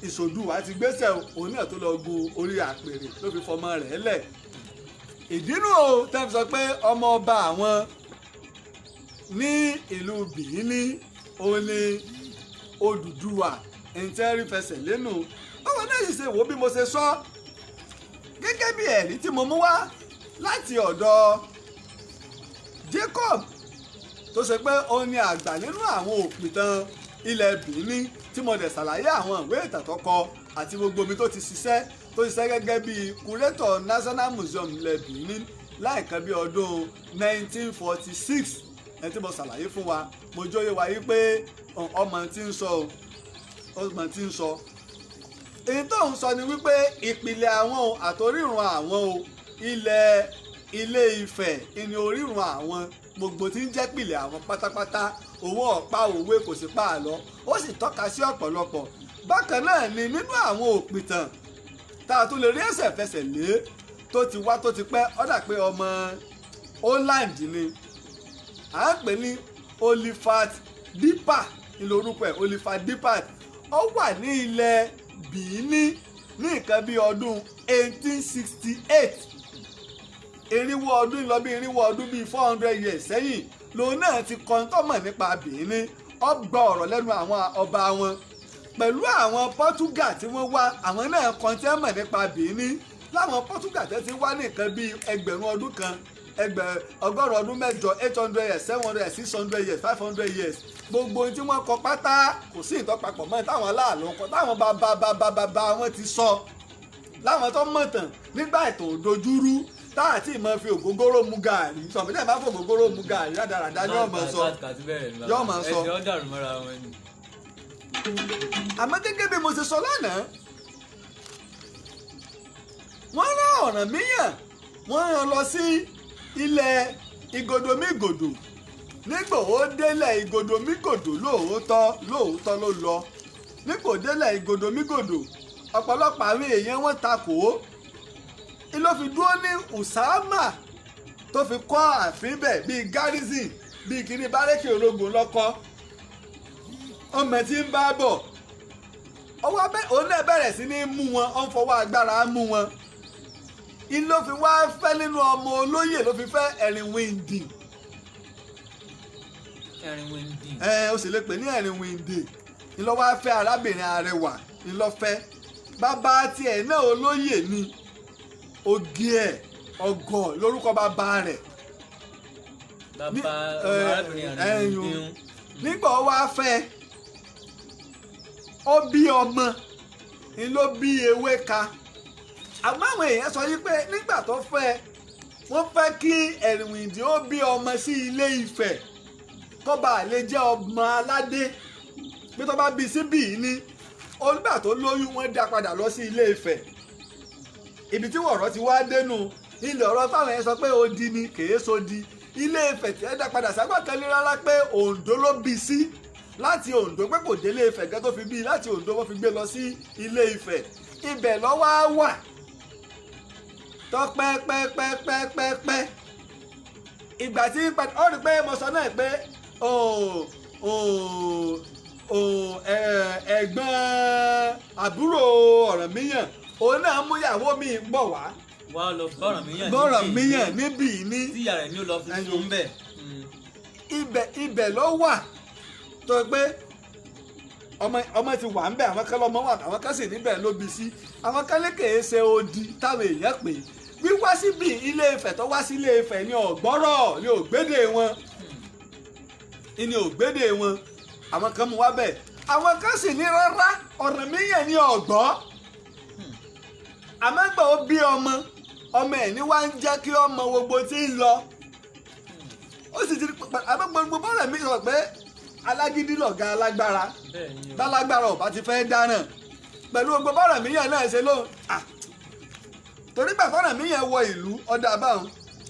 Ìṣòdùwà ti gbéṣẹ́, òun náà tó lọ gun orí àpèrè ló fi fọmọ rẹ̀ lẹ̀. Ìdínú o tẹ́ fi sọ pé ọmọ ọba àwọn ní ìlú Bìíní òun ni Odùduwà ntẹ́rí fẹsẹ̀ lẹ́nu. Báwo náà sì ṣe wò bí mo ṣe sọ gẹ́gẹ́ bí ẹ̀rí tí mo mú wá láti ọ̀dọ̀ Jacob, tó ṣe pé òun ni àgbà nínú àwọn òpìtàn ilẹ̀ Bìíní, tí mo dẹ̀ ṣàlàyé àwọn ìwé ìtàn tó kọ àti gbogbo ibi tó ti ṣiṣẹ́, tó ṣiṣẹ́ gẹ́gẹ́ bí curator National Museum ilẹ̀ Bìíní láìka bí ọdún 1946. Ẹni tí mo ṣàlàyé fún wa, mo jóye wa yí pé ọmọ tí ń sọ, ọmọ tí ń sọ èyí tó ń sọ ni wípé ìpìlẹ̀ àwọn o àtòrírun àwọn o, ilẹ̀ Ilé Ifẹ̀ ìní orírun àwọn, gbogbo tí ń jẹ́ pìlẹ̀ àwọn pátápátá. Òun ọ̀pá òwe kò sí pa àlọ́, ó sì tọ́ka sí ọ̀pọ̀lọpọ̀. Bákan náà ni nínú àwọn òpìtàn tá a tún lè rí ẹsẹ̀ fẹsẹ̀ lé tó ti wá tó ti pẹ́, ó dà pé ọmọ Holland ni, à ń pè ní Olifat Dipa ní lórúkọ ẹ̀. Olifat Dipa, ó wà ní ilẹ̀ Bìíní ní nǹkan bí ọdún 1868, irinwó ọdún lọ bí irinwó ọdún, bíi 400 years sẹ́yìn lòun náà ti kọ́ tó mọ̀ nípa Bìíní. Ó gba ọ̀rọ̀ lẹ́nu àwọn ọba wọn pẹ̀lú àwọn Portugal tí wọ́n wá, àwọn náà kọ́ tí wọ́n mọ̀ nípa Bìíní. Láwọn Portugal tẹ́ ti wá ní nǹkan bíi ẹgbẹ̀rún ọdún kan, ọgọ́rùn ọdún mẹ́jọ, 800 years, 700 years, 600 years, 500 years, gbogbo ohun tí wọ́n kọ pátá kò sí ìtọ́papọ̀ mọ́ táwọn aláàlú kọ, táwọn bàbá bàbá bàbá wọn ti sọ, láwọn tó mọ̀tàn nígbà ètò òdojúrú táà tí ìmọ̀ fi ògógóró mu gàárì. Sọ̀mọ́tẹ́ bá fi ògógóró mu gàárì, rádaràda ni yóò máa sọ, yóò máa sọ. Àmọ́ gẹ́gẹ́ bí mo ṣe sọ lánàá, wọ́n rán Ọ̀rànmíyàn, wọ́n rán lọ sí ilẹ̀ Ìgòdòmígòdò. Nígbà ó délẹ̀ Ìgòdòmígòdò, lóòótọ́ lóòótọ́ ló lọ. Nígbà ó délẹ̀ Ìgòdòmígòdò, ọ̀pọ̀lọpọ̀ àwọn èèyàn wọn takò ó, ló fi dúró ní Usama tó fi kọ́ ààfin bẹ̀ bíi garrison, bíi kiri bárẹ́kì ológun lọ́kọ́ ọmọ tí ń bá bọ̀. Ọwọ́ òun náà bẹ̀rẹ̀ sí ní mú wọn, ó ń fọwọ́ agbára mú wọn. Ló fi wá fẹ́ nínú ọmọ olóyè, ló fi fẹ́ Ẹ̀rìnwìndì. Ẹ̀rìnwìndì. Ẹ o sì lè pè ní Ẹ̀rìnwìndì. Ló wá fẹ́ arábìnrin arẹwà ńlọfẹ́. Bàbá tiẹ̀ náà olóyè ni, oge ẹ̀ ọgọ̀ lórúkọ bàbá rẹ̀. Bàbá arábìnrin Ẹ̀rìnwìndì. Nígbà ó wá fẹ́, ó bí ọmọ, ń ló bí Ewéka. Àmọ́ àwọn èèyàn sọ yí pé nígbà tó fẹ́, wọ́n fẹ́ kí Ẹ̀rìnwìndì ó bí ọmọ sí Ilé Ifẹ̀ kó bá lè jẹ́ ọmọ aládé, bí tó bá bí sí Bìíní. Olùgbà tó lóyún, wọ́n dá padà lọ sí Ilé Ifẹ̀. Ibi tí ọ̀rọ̀ ti wá dénú ilẹ̀, ọ̀rọ̀ táwọn èèyàn sọ pé odi ni, kèé sodi Ilé Ifẹ̀ tí ẹ dá padà sábà kan ní rárá, pé Oǹdó ló bí sí, láti Oǹdó, pé kò délé Ifẹ̀ gẹ́ tó fi bí, láti Oǹdó wọ́n fi gbé lọ sí Ilé Ifẹ̀. Ibẹ̀ ló wá wà tó pẹ́pẹ́pẹ́pẹ́pẹ́. Ìgbà tí ó rí pé mo sọ náà pé ẹ̀gbọ́n àbúrò Ọ̀rànmíyàn, òun náà mú ìyàwó mi bọ̀ wá. Wá lọ bọ́ràn míyàn bọ́ràn míyàn níbí ní tí ìyá rẹ̀ ní ó lọ fi fún bẹ́ẹ̀. Ibẹ̀ ibẹ̀ ló wà tó pé ọmọ ti wà ń bẹ̀. Àwọn kan lọ́mọ wà, àwọn kan sì níbẹ̀ ló bí sí, àwọn kan lè kèé ṣe odi táwọn èèyàn pè wíwá síbi Ilé Ifẹ̀. Tó wá sí Ilé Ifẹ̀ ní ọ̀gbọ́rọ̀ ní ògbédè wọn, ní ògbédè wọn. Àwọn kan mú wá bẹ̀, àwọn kan sì ní rárá, Ọ̀rànmíyàn ní ọ̀gbọ́. Àmọ́ gbà ó bí ọmọ, ọmọ ẹ̀ ní wá ń jẹ́ kí ọmọ gbogbo tí ń lọ, ó sì ti àmọ́ gbogbo bọ́ọ̀rẹ̀ mi sọ pé alágídí lọ̀gá alágbára. Bẹ́ẹ̀ ni o. Bálágbára ọba ti fẹ́ dáràn pẹ̀lú gbogbo bọ́ọ̀rẹ̀ mi yẹn náà ṣe lóhùn. Torí gbà fọ́nrán mi yẹn wọ ìlú ọ̀dà báwọn,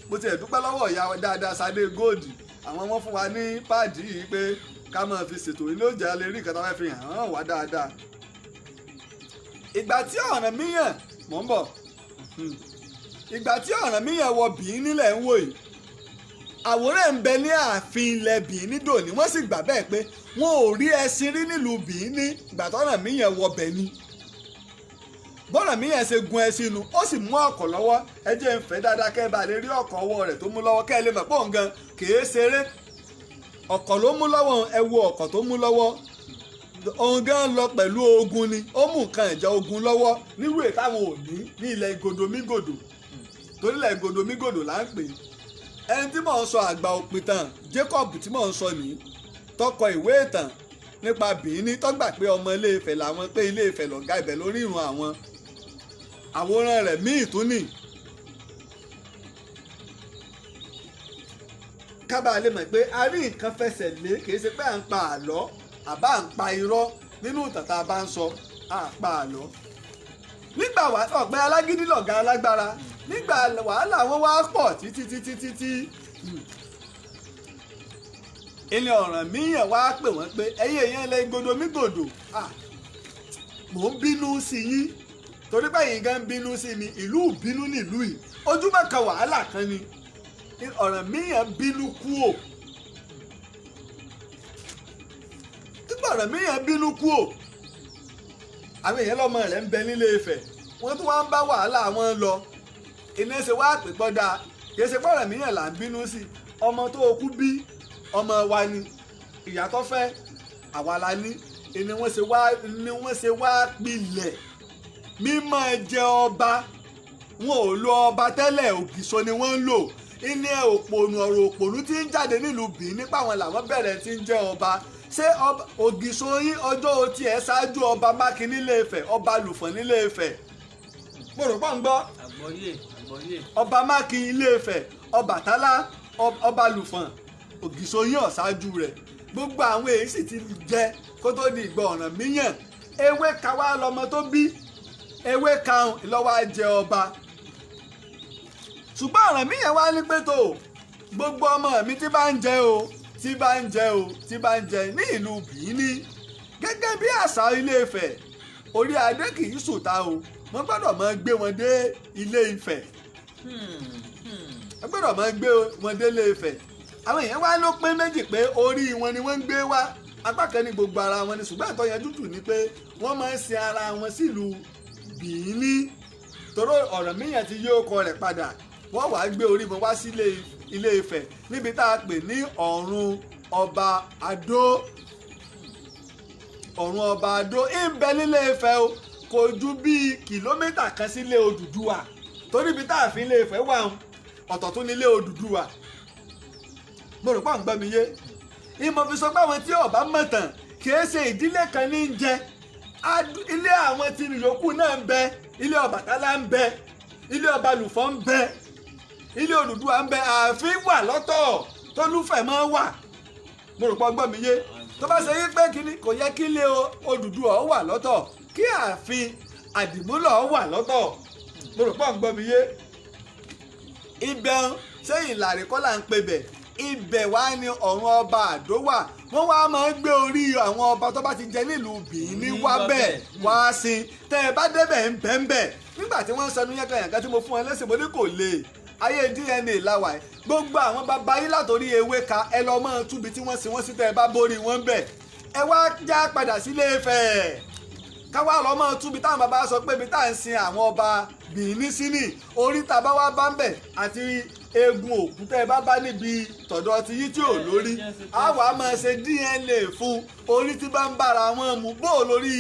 mo ti ẹ̀ dúpẹ́ lọ́wọ́ ìyá wa dáadáa, Sadé Góòdì. Àwọn wọn fún wa ní páàdì yìí pé ká máa fi ṣètò ilé òjò alẹ́ rí nǹkan tá a fẹ́ fi hàn án wá dáadáa. Ìgbà tí Ọ̀rànmíyàn, mò ń bọ̀, ìgbà tí Ọ̀rànmíyàn wọ Bìíní nílẹ̀ ń wò yìí, àwòrán ń bẹ ní ààfin ilẹ̀ Bìíní dòní. Wọ́n sì gbà bẹ́ẹ̀ pé wọn ò rí ẹṣin rí nílùú Bìíní. Ìgbà tí Ọ̀rànmíyàn wọ bẹ̀ ni b'Ọ̀rànmíyàn ṣe gun ẹṣin nu, ó sì mú ọ̀kọ̀ lọ́wọ́. Ẹ jẹ́ ń fẹ́ dáadáa kẹ́ ẹ bá lè rí ọ̀kọ̀ ọwọ́ rẹ̀ tó mú lọ́wọ́, kẹ́ ẹ lè mọ̀ pé òun gan kìí ṣeré. Ọ̀kọ̀ ló mú lọ́wọ́, ẹ wo ọ̀kọ̀ tó mú lọ́wọ́. Òun gan lọ pẹ̀lú ogun ni, ó mú nǹkan ìjà ogun lọ́wọ́ nírú èyí táwọn ò ní ní ilẹ̀ Gòdòmígòdò, torí ilẹ̀ Gòdòmígòdò là ń pè é. Ẹni tí mò ń sọ, àgbà òpìtàn Jacob tí mò ń sọ nìyí, tọkọ ìwé ìtàn nípa Bìíní, tọ́gbà pé ọmọ Ilé Ifẹ̀ làwọn, pé Ilé Ifẹ̀ lọ̀gá, ibẹ̀ lórí ìrun àwọn. Àwòrán rẹ̀ míì tún nì kábàá lè mọ̀ pé a rí nǹkan fẹsẹ̀ lé. Kì í ṣe pé à ń pa àlọ́ àbá à ń pa irọ́ nínú ìtàn tá a bá ń sọ, à ń pa àlọ́. Nígbà ọ̀pẹ alágídí lọ̀gá alágbára, nígbà wàhálà wọn wá pọ̀ títí títí títí, ilé Ọ̀rànmíyàn wá pè wọ́n pé ẹ̀yin èèyàn ilẹ̀ Gòdòmígòdò, mò ń bínú sí yín torí báyìí gan ń bínú sí mi. Ìlú ìbínú nílùú yìí, ojúmọ́ kan wàhálà kan ni. Ọ̀rànmíyàn bínú kú ò. Nígbà Ọ̀rànmíyàn bínú kú ò, àwọn èèyàn lọ́mọ rẹ̀ ń bẹ nílé Ifẹ̀, wọ́n tún wá ń bá wàhálà wọn lọ. Iná ṣe wá pè pọ́ dáa, kì í ṣe pé Ọ̀rànmíyàn là ń bínú sí. Ọmọ tó o kú bí ọmọ wa ni, ìyá tó fẹ́ àwa la ní. Ni wọ́n ṣe wá pilẹ̀ mímọ́ jẹ ọba. Wọn ò lo ọba tẹ́lẹ̀, Ògìṣó ni wọ́n ń lò. Ilé òpònú, ọ̀rọ̀ òpònú tí ń jáde nílùú Bìíní nípa àwọn làwọn bẹ̀rẹ̀ tí ń jẹ́ ọba. Ṣé Ògìṣó yín ọjọ́ otí ẹ̀ ṣáájú ọba Mákin nílé Ifẹ̀, ọba Lùfọ̀n nílé Ifẹ̀? Mo rò pọ̀ ń gbọ́. Àgbọ́yé, àgbọ́yé. Ọba Mákin ilé Ifẹ̀, Ọbàtálá, ọba Lùfọ̀n, Ògìṣó yín ọ̀ṣáájú rẹ̀. Gbogbo àwọn èyí sì ti jẹ kó tó di ìgbà Ọ̀rànmíyàn. Ewé kawa lọmọ tó bí, ewé karùn ìlọ́wọ́ á jẹ ọba. Ṣùgbọ́n Ọ̀rànmíyàn wá ní pé tó gbogbo ọmọ mi tí bá ń jẹ o, tí bá ń jẹ o, tí bá ń jẹ ní ìlú Bìíní, gẹ́gẹ́ bí àṣà Ilé Ifẹ̀, orí adé kì í sùta o, wọ́n gbọ́dọ̀ máa gbé wọn dé Ilé Ifẹ̀. Wọ́n gbọ́dọ̀ máa gbé wọn dé Ilé Ifẹ̀. Àwọn èèyàn wá ló pín méjì pé orí wọn ni wọ́n ń gbé wá, apá kan ní gbogbo ara wọn ni. Ṣùgbọ́n àtọ́ yẹn dúdú ni pé wọ́n máa ń sin ara wọn sílùú Bìíní, torí Ọ̀rànmíyàn ti yí ọkọ rẹ̀ padà. Wọ́n wàá gbé orí wọn wá sílé Ilé Ifẹ̀ níbi tá a pè ní ọ̀run ọba Adó. Ọ̀run ọba Adó ń bẹ nílé Ifẹ̀ o, kò ju bíi kìlómítà kan sílé Odùduwà, torí ibi tá a fi Ilé Ifẹ̀ wà ń ọ̀tọ̀ tún nílé Odùduwà. Mo rò pé à ń gbọ́ mi yé. Ìmọ̀ fi sọ pé àwọn tí ọba mọ̀tàn, kì í ṣe ìdílé kan ní ń jẹ. Ilé àwọn tí yòókù náà ń bẹ, ilé Ọbàtálá ń bẹ, ilé ọba Lùfọ̀n ń bẹ, ilé Odùduwà ń bẹ, ààfin wà lọ́tọ̀ tólúfẹ̀ máa wà. Mo rò pé ọgbọ́n mi yé. Tó bá ṣe yí pé kíní kò yẹ kí ilé Odùduwà wà lọ́tọ̀, kí ààfin Àdìmúlọ̀ wà lọ́tọ̀. Mo rò pé ọgbọ́n mi yé. Ibẹ̀ sẹ́yìn ìlàrí kọ́ là ń pè bẹ̀. Ibẹ̀ wá ní ọ̀run ọba Àdó wà. Wọ́n wá máa ń gbé orí àwọn ọba tó bá ti jẹ nílùú Bìíní wá bẹ̀ wá sí. Tẹ́ ẹ bá débẹ̀ ń bẹ̀ ń bẹ̀. Nígbà tí wọ́n ń sọnù yánkanyànká tí mo fún ẹ lẹ́sìn, mo ní kò lè ayé DNA láwà ẹ. Gbogbo àwọn bàbá yín látòrí ewé ka ẹ lọ mọ́ túbi tí wọ́n sin wọ́n sí. Tẹ́ ẹ bá borí wọn bẹ̀, ẹ wá já padà sílé Ifẹ̀, káwá lọ mọ́ túbi táwọn bàbá sọ pé ibi tá à ń sin àwọn ọba Bìíní sí ní orí tá a bá wá bá ń bẹ̀ àti Eegun òkú tẹ́ ẹ bá bá níbi tọ̀dọ̀ ti yí tí ò lórí, á wà á máa ṣe DNA fún orí tí bá ń bára wọn mu. Bó o lórí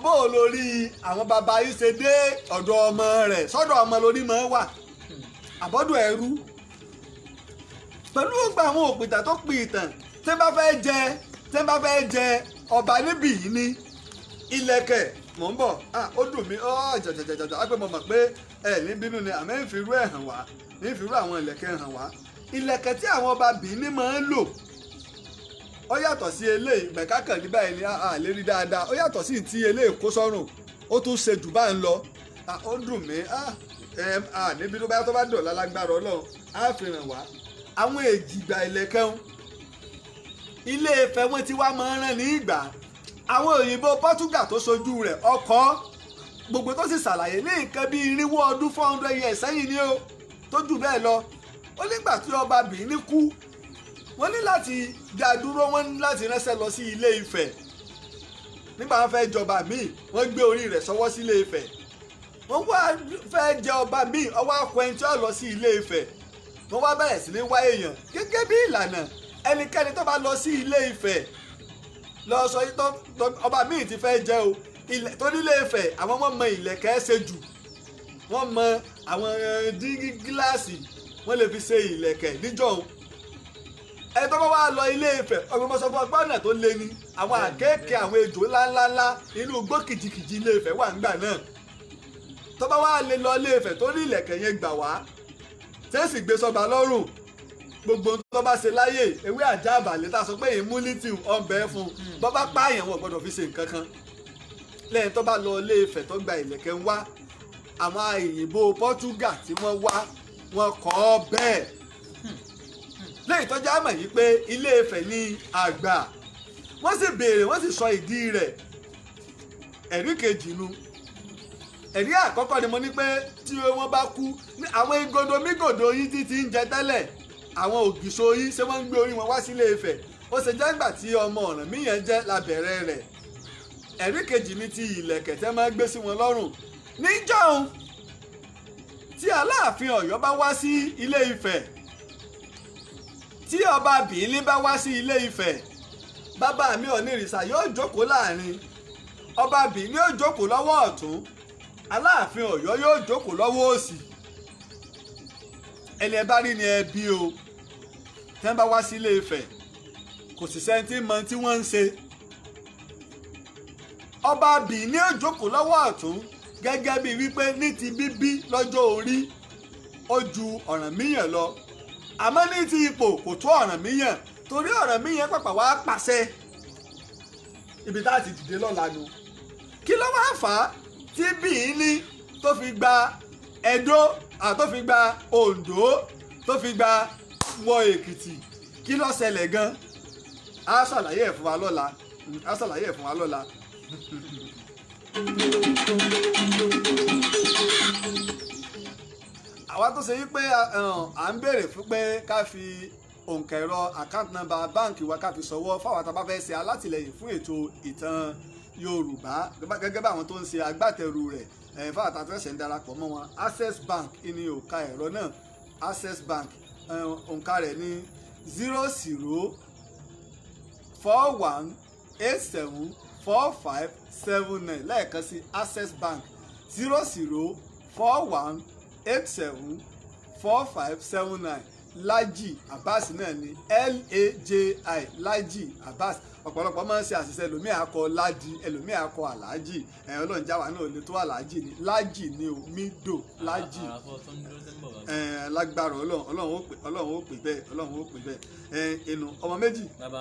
bó o lórí àwọn bàbá yìí ṣe dé ọ̀dọ̀ ọmọ rẹ̀, sọ́dọ̀ ọmọ lórí máa wà àbọ̀dọ̀ ẹrú. Pẹ̀lú gbogbo àwọn òpìtàn tó pin ìtàn, tí bá fẹ́ jẹ ọba níbí yìí ní ìlẹ̀kẹ̀, mò ń bọ̀. Ó dùn mí ọ́ jàjàjàjà á pé mo mọ̀ pé ẹ ní bínú ni, àmọ́ ń fi irú ẹ̀ hàn wá, ní fi irú àwọn ìlẹ̀kẹ̀ hàn wá. Ìlẹ̀kẹ̀ tí àwọn ọba Bìíní máa ń lò ó yàtọ̀ sí eléyìí. Mẹ̀kákàn ní báyìí ni a lè rí dáadáa. Ó yàtọ̀ sí ti eléyìí kó sọ́rùn, ó tún ṣe jù bá ń lọ. Ó dùn mí níbi tó bá tó bá dọ̀la, lágbára Ọlọ́run, á fi hàn wá àwọn èjìgbà ìlẹ̀kẹ̀ ń. Ilé Ifẹ̀ wọn ti wá máa ń rán ní ìgbà àwọn òyìnbó Portugal tó sojú rẹ̀ ọkọ̀ gbogbo, tó sì ṣàlàyé ní nǹkan bíi 400 ọdún, 400 years sẹ́yìn ni ó tó jù bẹ́ẹ̀ lọ. Ó nígbà tí ọba Bìíní kú, wọ́n ní láti dá dúró, wọ́n ní láti ránṣẹ́ lọ sí Ilé Ifẹ̀. Nígbà wọ́n fẹ́ jọba míì, wọ́n gbé orí rẹ̀ sọwọ́ sí Ilé Ifẹ̀. Wọ́n wá fẹ́ jẹ ọba míì, ọwọ́ akọ ẹni tí ó lọ sí Ilé Ifẹ̀. Wọ́n wá bẹ̀rẹ̀ sí ní wá èèyàn gẹ́gẹ́ bí ìlànà. Ẹnikẹ́ni tó bá lọ sí Ilé Ifẹ̀ lọ sọ ọba míì ti fẹ́ jẹ o, tó nílé Ifẹ̀, àwọn ọmọ mọ ìlẹ̀kẹ̀ ṣe jù, wọ́n mọ àwọn dígí gíláàsì, wọ́n lè fi ṣe ìlẹ̀kẹ̀ níjọ́un. Ẹni tó bá wá lọ Ilé Ifẹ̀, ọgbọ́n mọ́sọ́ fún ọgbọ́n náà tó lé ní àwọn àkéèké, àwọn ejò ńláńláńlá inú igbó kìjikìji Ilé Ifẹ̀ wà ńgbà náà. Tó bá wá lè lọ Ilé Ifẹ̀ tó ní ìlẹ̀kẹ̀ yẹn gbà wá, tẹ́sì gbé sọba lọ́rùn, gbogbo tó bá ṣe láyè, ewé àjà àbàlẹ̀ tá a sọ pé immunity ọ̀nbẹ fún un, bọ́ bá pààyàn, wọn gbọ́dọ̀ fi ṣe nǹkan kan. Lẹ́yìn tó bá lọ Ilé Ifẹ̀ tó gba ìlẹ̀kẹ̀ ń wá, àwọn òyìnbó Portugal tí wọ́n wá, wọ́n kọ́ ọ bẹ́ẹ̀. Lẹ́yìn tó já mọ̀ yìí pé Ilé Ifẹ̀ ní àgbà, wọ́n sì béèrè, wọ́n sì sọ ìdí rẹ̀. Ẹ̀rí kejì nu. Ẹ̀rí àkọ́kọ́ ni mo ní pé tí wọ́n bá kú, àwọn igodo mígòdò yín tí ti ń jẹ tẹ́lẹ̀, àwọn ògìṣó yín, ṣé wọ́n ń gbé orí wọn wá sílé Ifẹ̀? Ó ṣe jẹ́ ńgbà tí ọmọ Ọ̀rànmíyàn jẹ́ lábẹ̀rẹ̀ rẹ̀. Ẹ̀rí kejì ni ti ìlẹ̀kẹ̀ tẹ́ máa ń gbé sí wọn lọ́rùn níjọ́un. Tí Aláàfin Ọ̀yọ́ bá wá sí Ilé Ifẹ̀, tí ọba Bìíní bá wá sí Ilé Ifẹ̀, bàbá mi Ọ̀nìrìṣà yóò jókòó láàrin, ọba Bìíní yóò jókòó lọ́wọ́ ọ̀tún, Aláàfin Ọ̀yọ́ yóò jókòó lọ́wọ́ òsì. Ẹni ẹ bá rí ni ẹ bí o. Tẹ́ ń bá wá sí Ilé Ifẹ̀, kò sì sẹ́ni tí mọ tí wọ́n ń ṣe. Ọba Bìíní yóò jókòó lọ́wọ́ ọ̀tún gẹ́gẹ́ bíi wípé ní ti bíbí, lọ́jọ́ orí, ó ju Ọ̀rànmíyàn lọ, àmọ́ ní ti ipò kò tó Ọ̀rànmíyàn, torí Ọ̀rànmíyàn pàpà wá pàṣẹ. Ibi tá a ti dìde lọ́la nu. Kí ló wá fà á tí Bìíní tó fi gba Ẹdó, tó fi gba Oǹdó, tó fi gba wọ Èkìtì? Kí ló ṣẹlẹ̀ gan? Á ṣàlàyé ẹ̀ fún wa lọ́la, á ṣàlàyé ẹ̀ fún wa lọ́la. Àwa tó ṣe yí pé à ń béèrè fún pé ká fi òǹkà ẹ̀rọ account number báǹkì wa, ká fi ṣọwọ́ fáwọn tá a bá fẹ́ ṣe alátìlẹyìn fún ètò ìtàn Yorùbá gẹ́gẹ́ bá àwọn tó ń ṣe agbátẹrù rẹ̀, fáwọn tá a fẹ́ ṣe ń darapọ̀ mọ́ wọn. Access Bank ní òǹkà ẹ̀rọ náà. Access Bank, òǹkà rẹ̀ ní 0041874579. Lẹ́ẹ̀kan sí, Access Bank, 0041874579. Lájì Abbas náà ni, Laji, Lájì Abbas. Ọ̀pọ̀lọpọ̀ máa ń ṣe àṣìṣe, ẹlòmíì akọ Lájì, ẹlòmíì akọ Aláàjì. Ẹ̀yìn Ọlọ́run jáwa náà lè tó Aláàjì ni. Lájì ni o, mídò Lájì. Àràfọ́ tó ń dúró tó ń bọ̀, bàbá. Lágbára Ọlọ́run, Ọlọ́run ó pè bẹ́ẹ̀, Ọlọ́run ó pè bẹ́ẹ̀. Inú ọmọ méjì. Bàbá,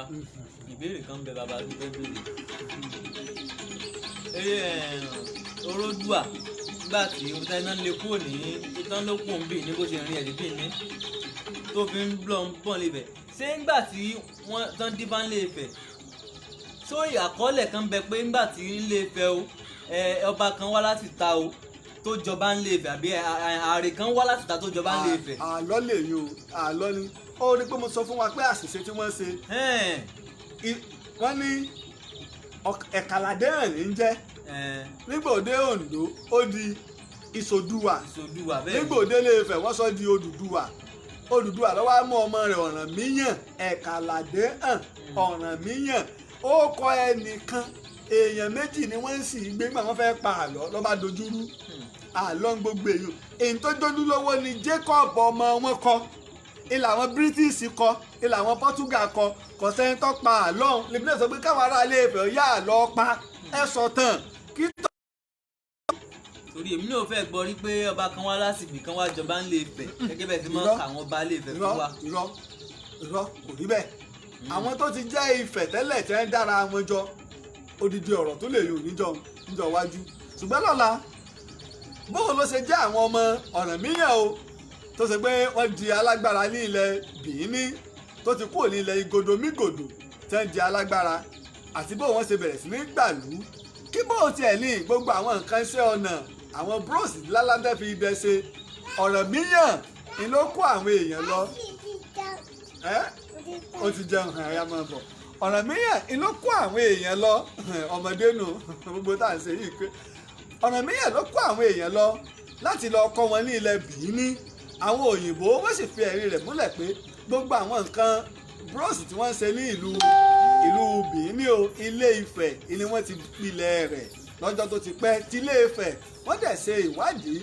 ìbéèrè kan bẹ, bàbá, tó fẹ́ béèrè. Eré oródùà, nígbà tí iná lè kúrò ní tán ló kù ń bì ní bó ṣe rìn ẹ̀dí bì ní tó fi ń blọ̀ ń pọ̀n lè bẹ̀, ṣé ńgbà tí wọ́n tán dífá ń lè fẹ̀, sórí àkọọ́lẹ̀ kan bẹ pé ńgbà tí ń lè fẹ̀ o, ọba kan wá láti ta o tó jọba ń lè fẹ̀, àbí ààrẹ kan wá láti ta tó jọba ń lè fẹ̀? Àlọ́ lè yín o, àlọ́ ni. Ó rí pé mo sọ fún wa pé àṣìṣe tí wọ́n ṣe, wọ́n ní ẹ̀kàládẹ́rìn ní jẹ́. Nígbà òde Oǹdó, ó di Ìsòdùwà. Ìsòdùwà, bẹ́ẹ̀. Nígbà òde Ilé Ifẹ̀, wọ́n sọ di Odùduwà. Odùduwà ló wá mú ọmọ rẹ̀ Ọ̀rànmíyàn Ẹ̀kàlàdé hàn Ọ̀rànmíyàn. Ó kọ ẹnìkan, èèyàn méjì ni wọ́n sì gbé gbà wọ́n fẹ́ pa àlọ́ ló bá dojúrú àlọ́ ń gbogbo èèyàn. Èyí tó jójú lọ́wọ́ ni Jacob ọmọ wọn kọ, ilà àwọn British kọ, ilà àwọn Portugal kọ. Kò sẹ́ni tó pa àlọ́ ọ̀hún. Lèmi náà sọ pé káwọn ará ilé Ifẹ̀ yá àlọ́ pa ẹ sọ tán kí Torí èmi náà fẹ́ gbọ́ rí pé ọba kan wá láti ibì kan wá jọba ń lè Ifẹ̀, gẹ́gẹ́ bẹ́ẹ̀ ti máa ń Irọ́. ka àwọn ọba lè Ifẹ̀ Irọ́. fún wa. Irọ́, irọ́, kò rí bẹ́ẹ̀. Àwọn tó ti jẹ́ Ifẹ̀ tẹ́lẹ̀ tẹ́ ń dára wọn jọ, odidi ọ̀rọ̀ tó lè yòó níjọ wájú. Ṣùgbọ́n lọ́la, bóun ló ṣe jẹ́ àwọn ọmọ Ọ̀rànmíyàn o tó ṣe pé wọ́n di alágbára ní ilẹ̀ Bìíní, tó ti kúrò ní ilẹ̀ Igodomígòdò tẹ́ ń di alágbára, àti bóun wọ́n ṣe bẹ̀rẹ̀ sí ní gbàlú, kí bóun tiẹ̀ ní gbogbo àwọn nǹkan iṣẹ́ ọnà, àwọn bronze lálàndẹ́ fi idẹ ṣe. Ọ̀rànmíyàn ni ló kó àwọn èèyàn lọ. Ẹ́ ó ti jẹun hàn, ẹ̀yà máa bọ̀. Ọ̀rànmíyàn ni ló kó àwọn èèyàn lọ. Ọmọdé nù gbogbo tá à ń ṣe yìí pé Ọ̀rànmíyàn ló kó àwọn èèyàn lọ láti lọ kọ́ wọn ní ilẹ̀ Bìíní. Àwọn òyìnbó wọ́n sì fi ẹ̀rí rẹ̀ múlẹ̀ pé gbogbo àwọn nǹkan bronze tí wọ́n ń ṣe ní ìlú Bìíní o, Ilé Ifẹ̀ ni wọ́n ti pilẹ̀ rẹ̀ lọ́jọ́ tó ti pẹ́. Tí Ilé Ifẹ̀ wọ́n dẹ̀ ṣe ìwádìí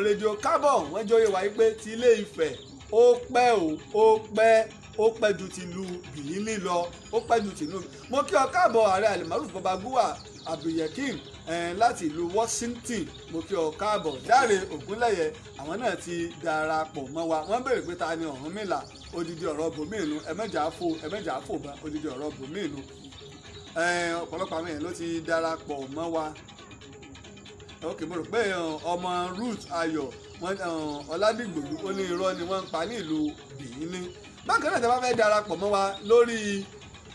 radio carbon, wọ́n jẹ́ oyè wáyé pé ti Ilé Ifẹ̀ ó pẹ́ o, ó pẹ́, ó pẹ́ ju tìlú Bìíní lọ, ó pẹ́ ju tìlú. Mo kí ọ káàbọ̀, ààrẹ Alimaruf Babagúwà Abdulyakin láti ìlú Washington, mo kí ọ káàbọ̀. Dáre Ògúnlẹ̀yẹ, àwọn náà ti darapọ̀ mọ́ wa. Wọ́n béèrè pé ta ni Ọ̀rúnmìlà. Odidi ọ̀rọ̀ bòmíìnù, ẹ̀mẹ́jà fò, ẹ̀mẹ́jà fò bá odidi ọ̀rọ̀ bòmíìnù. Ọ̀pọ̀lọpọ̀ àwọn èèyàn ló ti darapọ̀ mọ́ wa. Ok, mo rò pé ọmọ Ruth Ayọ̀ Ọládìgbòlú, ó ní irọ́ ni wọ́n ń pa ní ìlú Bìíní. Bákan náà, tí a bá fẹ́ darapọ̀ mọ́ wa lórí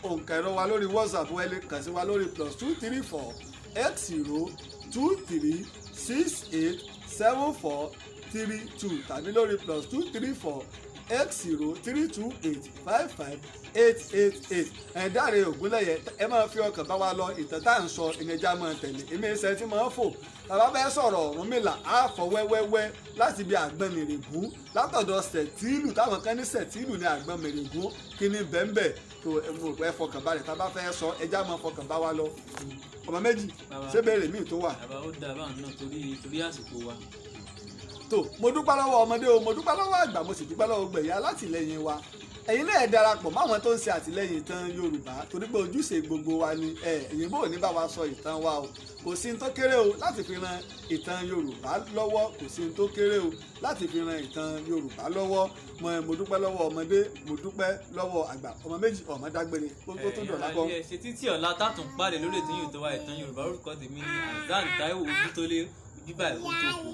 òǹkà ẹ̀rọ wa lórí WhatsApp, wẹ́lẹ̀ kàn sí wa lórí +234 80 23 68 74 32 tàbí lórí +234 80 328 55 888. Ẹ̀ Dáre Ògúnlẹ̀yẹ, ẹ máa fi ọkàn bá wa lọ. Ìtàn tá à ń sọ ìyẹnjá máa tẹ̀lé. Èmi ẹsẹ̀ tí máa ń fò tàbá fẹ́ sọ̀rọ̀ Ọ̀rúnmìlà, á fọ wẹ́wẹ́wẹ́ láti ibi Àgbọnnìrègún, látọ̀dọ̀ Sẹ̀tìlù, táwọn kan ní Sẹ̀tìlù ní Àgbọnnìrègún. Kí ni bẹ́ńbẹ́ tó ẹ mọ̀ pé ẹ fọkàn balẹ̀ tá a bá fẹ́ sọ, ẹjá máa fọkàn bá wa lọ. Ọmọ méjì. Bàbá. Ṣé béèrè míì tó wà? Bàbá, ó dáa báwọn náà torí àsìkò wa. Tó, mo dúpẹ́ lọ́wọ́ ọmọdé o, mo dúpẹ́ lọ́wọ́ àgbà, mo sì dúpẹ́ lọ́wọ́ gbẹ̀yà alátìlẹyìn wa. Ẹ̀yin náà ẹ darapọ̀ máwọn tó ń ṣe àtìlẹyìn ìtàn Yorùbá, torí pé ojúṣe gbogbo wa ni. Ẹ òyìnbó ò ní bá wa sọ ìtàn wa o. Kò sí ní tó kéré o láti fi ran ìtàn Yorùbá lọ́wọ́. Kò sí ní tó kéré o láti fi ran ìtàn Yorùbá lọ́wọ́. Mo dúpẹ́ lọ́wọ́ ọmọdé, mo dúpẹ́ lọ́wọ́ àgbà. Ọmọ méjì, ọmọ dágbére tó tó dọ̀lá kọ́. Ẹ ṣe títí ọ̀la tátùn pàdé lórí ètò yìí tó wa, ìtàn Yorùbá. Orúkọ tèmi ní Hasan Taiwo Ojútólé, ojúbà ìwò tó kù.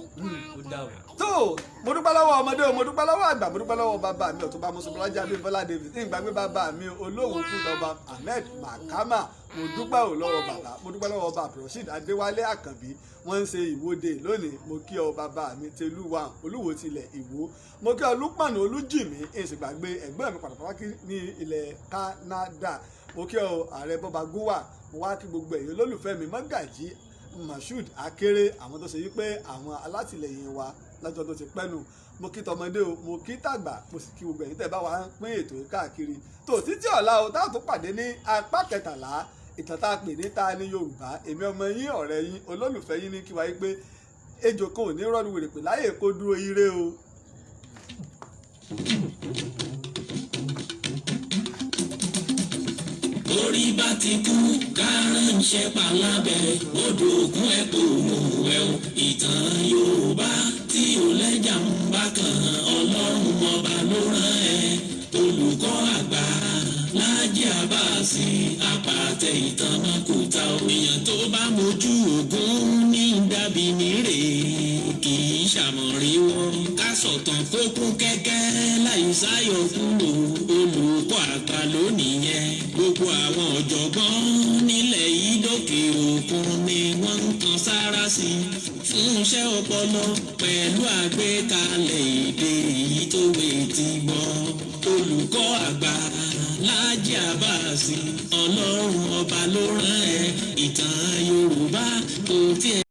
Ó dàbọ̀. Tó, mo dúpẹ́ lọ́wọ́ ọmọdé o, mo dúpẹ́ lọ́wọ́ àgbà, mo dúpẹ́ lọ́wọ́ bàbá mi Ọ̀túnba Mọ́sọ́bọ́lájà Abímbọ́lá David, ní ìgbàgbé bàbá mi olóhùn kúndọ̀ba Ahmed Makama. Mo dúpẹ́ ò lọ́wọ́ bàbá. Mo dúpẹ́ lọ́wọ́ ọba Abdulrasheed Adéwálé Àkànbí, wọ́n ń ṣe ìwọ́de lónìí. Mo kí ọ bàbá mi Tẹlúwa Olúwo tilẹ̀ Ìwó. Mo kí ọ Lúpọ̀nù Olújìmí, èsì gbàgbé ẹ̀gbọ́n mi pàtàkì ní ilẹ̀ Canada. Mo kí ọ ààrẹ Bọ́ba Gúwà. Mo wá kí gbogbo ẹ̀yin olólùfẹ́ mi, Mọ́gàjí Mashood Akéré, àwọn tó ṣe wípé àwọn alátìlẹyìn wa lọ́jọ́ tó ti pẹ́nu. Mo kí tọmọdé o, mo kí tàgbà, mo sì kí gbogbo ẹ̀yin tẹ́ bá wa ń pín ètò yìí káàkiri. Tó títí ọ̀la o táà tó pàdé ní apá 13 ìtàn tá a pè ní Ta ni Yorùbá. Èmi ọmọ yín, ọ̀rẹ́ yín, olólùfẹ́ yín ní kí wáyé pé ejò kan ò ní rọ́ọ̀lù wèrè pè láyè kó dúró. Ire o. Orí bá ti kú kárànṣẹ́ palábẹ́ odò òkun ẹ̀ kò mú ẹ o. Ìtàn Yorùbá tí ò lẹ́jà ń bá kan, Ọlọ́run Ọba ló rán ẹ, olùkọ́ àgbà Láàjì Àbáàsì, àpàtẹ ìtàn mọ́kúta o. Èèyàn tó bá mojú ògún ní dàbí nírè, kì í ṣàmọ̀ríwọ́ ká sọ̀tàn kó kún kẹ́kẹ́ láì sáyọ̀ kúrò. Olùkọ́ àgbà lónìí yẹn, gbogbo àwọn ọ̀jọ̀gbọ́n nílẹ̀ yìí lókè òkun ni wọ́n ń kan sára sí i fún iṣẹ́ ọpọlọ pẹ̀lú àgbékalẹ̀ èdè èyí tó wé ti gbọ́. Olùkọ́ àgbà Láàjì Àbáàsì, Ọlọ́run Ọba ló rán ẹ. Ìtàn Yorùbá kò tiẹ̀.